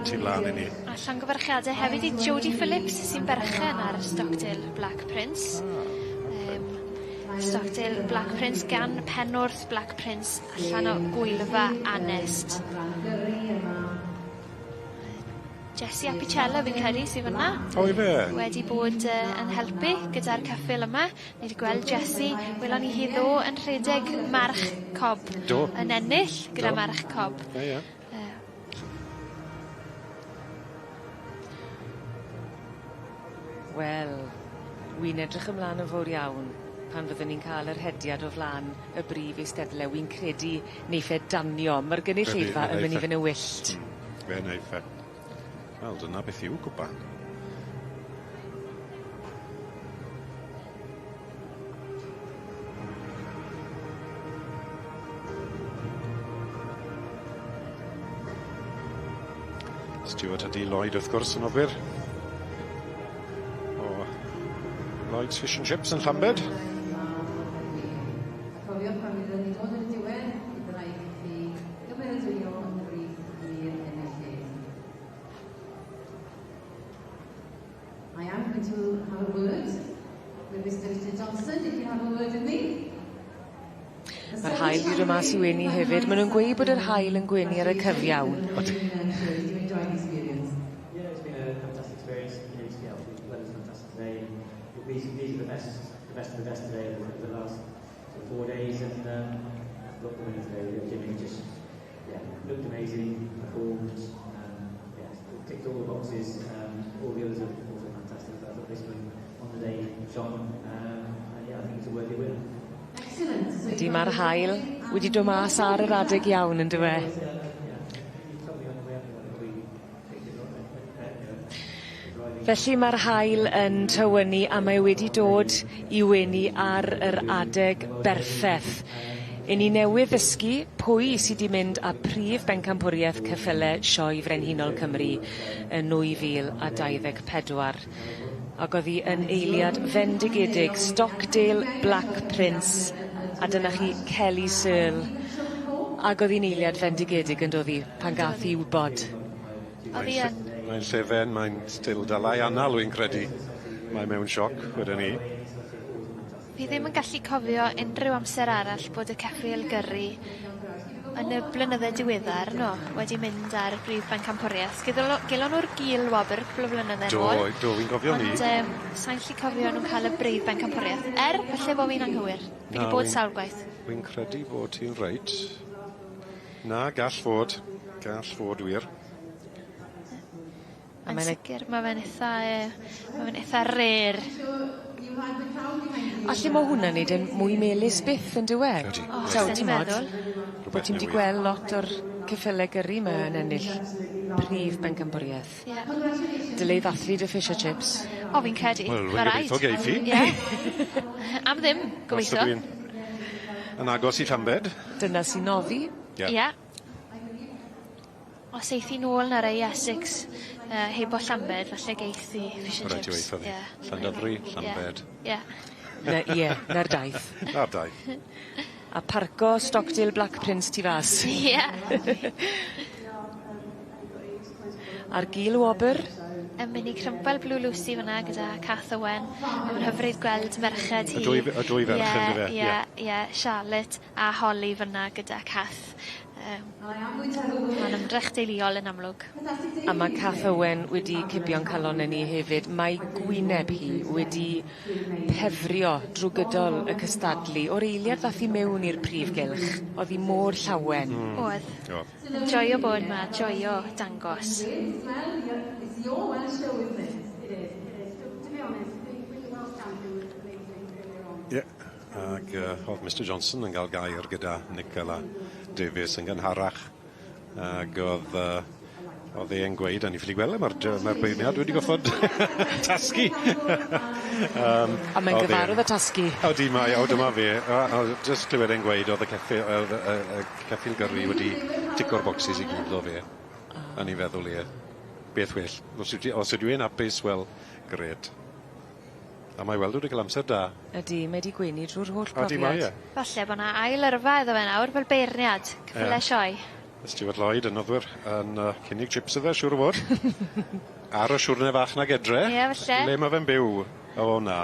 tu flan i ni. A llongyfarchiadau hefyd i Jodie Phillips sy'n berchen ar Stockdale Black Prince. Stockdale Black Prince gan Penwrth Black Prince allan o Gwylfa Anest. Jessie Apicella fi'n credu sydd fyna. O, ife? Wedi bod yn helpu gyda'r ceffyl yma. Ni wedi gweld Jessie, welon ni hi ddo yn rhedeg march cob. Do. Yn ennill gyda Do. march cob. Ie, ie. Wel, wi'n edrych ymlaen yn fawr iawn. pan fyddwn ni'n ca'l yr hediad o flan y brif eisteddle wi'n credu neiff e danio ma'r gynulleidfa yn myn' i fyn' yn wyllt. Fe neiff e. Wel dyna beth yw cwpan. Stuart a Dee Lloyd wrth gwrs yn nofwyr. O Lloyd's Fish and Chips yn Llambed. A cofiwch pan fyddwn ni'n dod yn y diwedd, bydd rhaid i chi gymeradwyo brif i'r enillydd. I am going to have a word with Mr Richard Johnson, if you have a word with me. Ma'r haul 'di dod mas i wenu hefyd. Ma' nw'n gweud bod yr haul yn gwenu ar y cyfiawn. Odi. Yeah, it's been a fantastic experience. You know, yeah, obviously the weather's fantastic today. And these, these are the best, the best of the best today over the last sort of 4 days. And I thought the winner today, Jimmy, just yeah, looked amazing, performed, yeah, ticked all the boxes. All the others are also fantastic. But I thought this one on the day shone. And yeah, I think it's a worthy winner. Ydy ma'r haul wedi dod mas ar yr adeg iawn on'd yw e? Felly ma'r haul yn tywynnu a mae wedi dod i wenu ar yr adeg berffeth. 'Yn ni newydd ddysgu pwy sy 'di mynd â prif bencampwrieth ceffyle Sioe Frenhinol Cymru yn 2024. Ag o'dd 'i yn eiliad fendigedig Stockdale Black Prince a dyna chi Kelly Searle. Ag o'dd 'i'n eiliad fendigedig on'd o'dd 'i pan gath 'i wbod. O'dd 'i yn. Mae'n llefen, mae'n still dala 'i anal wi'n credu. Mae mewn sioc wedwn i. Fi ddim yn gallu cofio unrhyw amser arall bod y ceffyl gyrru yn y blynydde diweddar no wedi mynd ar brif bencampwrieth. Gelon nw'r gil wobr cwpwl o flynydde nôl. Do, do, fi'n cofio 'ny. Ond yym sai'n gallu cofio nw'n ca'l y brif bencampwrieth. Er falle bo' fi'n anghywir. Fi 'di bod sawl gwaith. Wi'n credu bod ti'n reit. Na, gall fod. Gall fod wir. Yn sicir ma' fe'n itha yy ma' fe'n itha rare. A lle ma' hwnna'n neud e'n mwy melys byth on'd yw e? Ydi. O, Taw sen i'n t'mod meddwl. Bo' ti'm 'di gweld lot o'r ceffyle gyrru 'ma yn ennill prif bencampwrieth. Ie. Dyle i ddathlu 'dy fish a chips. O fi'n credu. Wel, Ma' wi'n raid. gobeitho geiff 'i. Ie. Am ddim, gobeitho. Os ydw i'n yn agos i Llambed. Dyna sy'n noddi. Ie. Ie. Os eith 'i nôl nawr e i Essex heb o Llambed falle geith 'i fish and Ma' raid ti chips. weutho fi. Ie. Llandyfri, Llambed. Ie. Na ie, 'na'r daith. 'Na'r daith. A parco Stockdale Black Prince tu fas. Ie. A'r gil wobr? Yn myn' i crympal Blue Lucy fyn 'na gyda Cath Owen. A ma'n hyfryd gweld merched hi. Y dwy f- y dwy ferch on'd yfe? Ie ie ie Charlotte a Holly fyn 'na gyda Cath. Ma'n ymdrech deuluol yn amlwg. A ma' Cath Owen wedi cipio'n calonne ni hefyd. Mae gwyneb hi wedi pefrio drw gydol y cystadlu. O'r eiliad ddath hi mewn i'r prif gylch, o'dd 'i mor llawen. O'dd. O'dd. Yn joio bod 'ma, joio dangos. It's your Welsh show, isn't it? It is, it is. To be honest, the Welsh champion was amazing earlier on. Ie. Ag yy o'dd Mr Johnson yn ga'l gair gyda Nicola Davies yn gynharach ag o'dd yy o'dd e'n gweud, a ni ffili gweld e ma'r dy- ma'r beirniad wedi goffod tasgu. A mae'n gyfarwydd â tasgu. Odi mae o dyma fe a jyst clywed e'n gweud o'dd y ceffi- o'dd y y ceffyl gyrru wedi tico'r bocsys i gyd iddo fe. A ni'n feddwl ie beth well. Os yw ti os ydyw e'n apus wel grêt. A mae weld wedi ca'l amser da. Ydi, mae 'di gwenu drw'r holl profiad. Odi mae e. Falle bo' 'na ail yrfa iddo fe nawr fel beirniad ceffyle sioe. Stuart Lloyd yn noddwyr yn cynnig chips iddo fe siŵr o fod. Ar y siwrne fach 'nag edre. Ie falle. Le ma' fe'n byw? O na.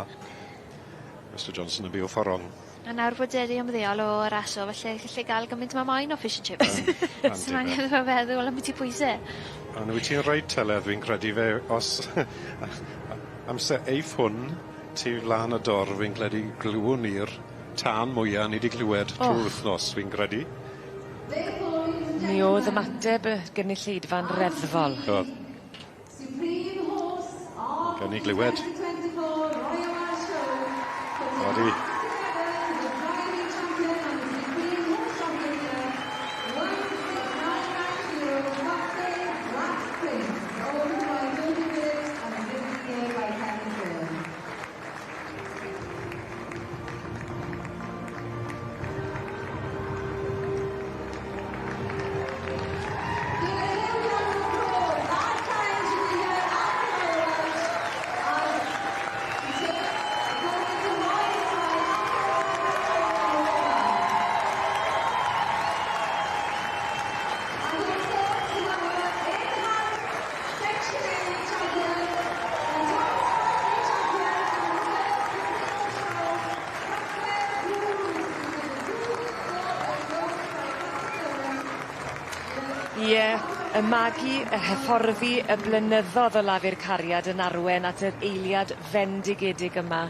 Mr Johnson yn byw ffor rong. A nawr bod e 'di ymddeol o raso falle galle ga'l gymaint ma' moyn o fish and chips. Sdim angen iddo fe feddwl ambyti pwyse. Ond wyt ti'n reit Heledd fi'n credu fe os amser eiff hwn tu flan y dor fi'n credu glywwn ni'r tân mwya ni 'di glywed trw'r wthnos fi'n credu. Mi o'dd ymateb y gynulleidfa'n reddfol. O'dd. Gawn ni glywed. Odi. Ie, y magu, y hyfforddi, y blynyddodd o lafur cariad yn arwen at yr eiliad fendigedig yma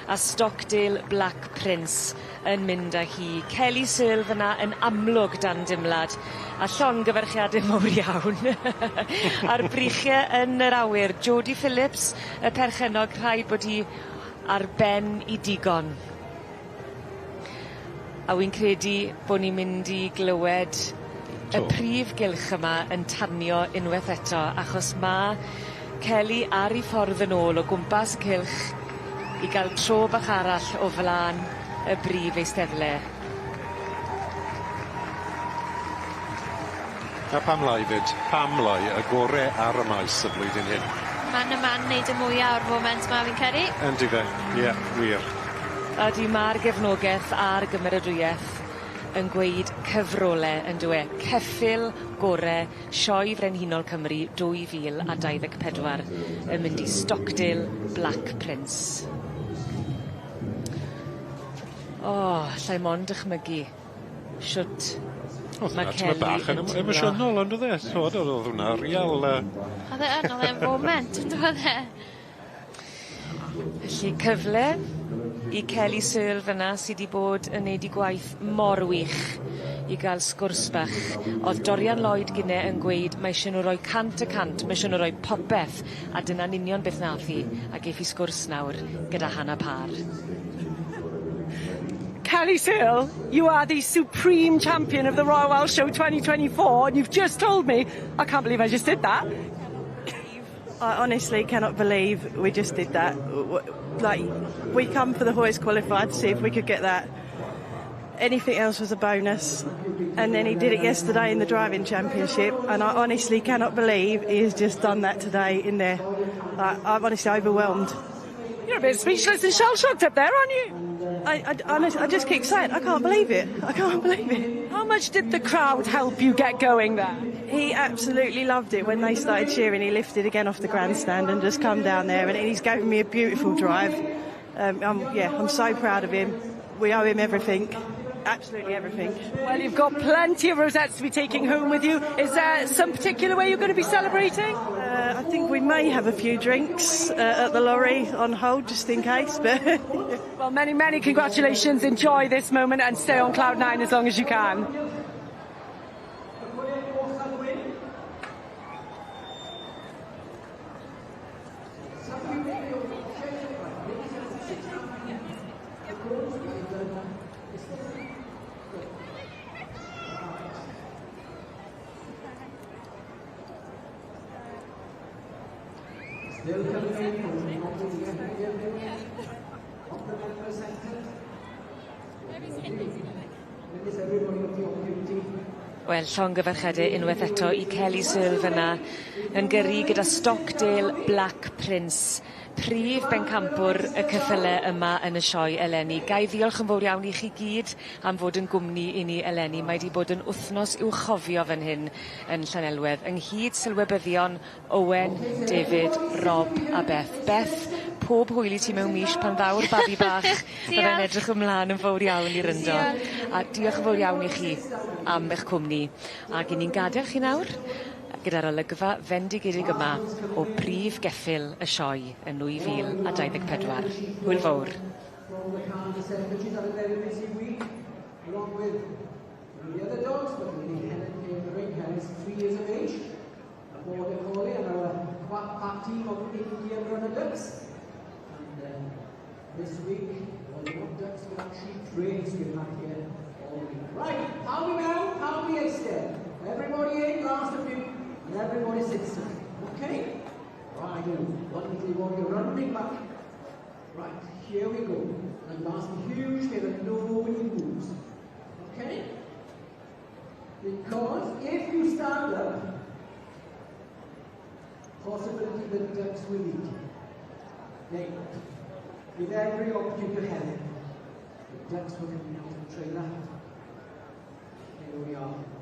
a Stockdale Black Prince yn mynd â hi. Kelly Searle fyna yn amlwg dan dimlad a llongyfarchiade mowr iawn. A'r brychie yn yr awyr. Jodie Phillips, y perchennog, rhaid bod hi ar ben 'i digon. A wi'n credu bo' ni'n mynd i glywed y prif gylch yma yn tanio unweth eto achos ma' Kelly ar 'i ffordd yn ôl o gwmpas y cylch i ga'l tro bach arall o flan y brif eisteddle. A pam lai 'fyd, pam lai, y gore ar y maes y flwyddyn hyn. Man y man neud y mwya o'r foment 'ma fi'n credu. Yndyfe, ie, wir. Ydi ma'r gefnogeth a'r gymeradwyeth yn gweud cyfrole yndyw e? Ceffyl gore Sioe Frenhinol Cymru 2024 yn mynd i Stockdale Black Prince. O, allai mond dychmygu shwt O'dd ma' hwnna tymed Kelly bach yn yn em- timlo. emosiynol on'd o'dd e? T'mod o'dd o'dd hwnna real yy O'dd e yn o'dd e'n foment on'd oedd e? Felly cyfle i Kelly Searle fyna sy 'di bod yn neud 'i gwaith mor wych i ga'l sgwrs bach. O'dd Dorian Lloyd gynne yn gweud mae isie nw roi 100%, ma' isie nw roi popeth a dyna'n union beth nath hi a geff 'i sgwrs nawr gyda Hannah Parr. Kelly Searle, you are the supreme champion of the Royal Welsh Show 2024 and you've just told me, I can't believe I just did that. I honestly cannot believe we just did that. Like, we come for the hoist qualified to see if we could get that. Anything else was a bonus. And then he did it yesterday in the driving championship, and I honestly cannot believe he has just done that today in there. Like, I'm honestly overwhelmed. You're a bit speechless and shell-shocked up there, aren't you? I, honestly, I just keep saying, I can't believe it. I can't believe it. How much did the crowd help you get going there? He absolutely loved it when they started cheering. He lifted again off the grandstand and just come down there, and he's given me a beautiful drive. Yeah, I'm so proud of him. We owe him everything, absolutely everything. Well, you've got plenty of rosettes to be taking home with you. Is there some particular way you're going to be celebrating? I think we may have a few drinks at the lorry on hold just in case. But Well, many, many congratulations. Enjoy this moment and stay on cloud nine as long as you can. Still coming in, not to the of the member sector. Minutes everybody of the opportunity. Wel, llongyfarchiade unwaith eto i Kelly Searle fyna yn gyrru gyda Stockdale Black Prince, prif bencampwr y ceffyle yma yn y sioe eleni. Ga i ddiolch yn fowr iawn i chi gyd am fod yn gwmni i ni eleni. Mae 'di bod yn wythnos i'w chofio fan hyn yn Llanelwedd, ynghyd sylwebyddion Owen, David, Rob a Beth. Beth, pob hwyl i ti mewn mis pan ddaw'r babi bach. Byddai'n edrych ymlaen yn fowr iawn i ryndo. A diolch yn fowr iawn i chi am eich cwmni. Ac 'yn ni'n gad'el chi nawr gyda'r olygfa fendigedig yma o brif geffyl y sioe yn 2024. Hwyl fowr. From the Cardiff Secretaries had a very busy week, along with the other dogs, but Lady Helen here in the ring. Helen is 3 years of age, a border collie, and our quack pack team of Indian runner ducks. And this week, well, not ducks, but actually trains we've had here all week. Right, how we now? How we eistedd? Everybody in, last of you, and everybody sits down. Okay? Right, one little warrior running back. Right, here we go. And I'm asking huge favour, nobody moves. Okay? Because if you stand up, possibility the ducks will eat you. They, with every opportunity to help, the ducks were coming out of the trailer. Here we are.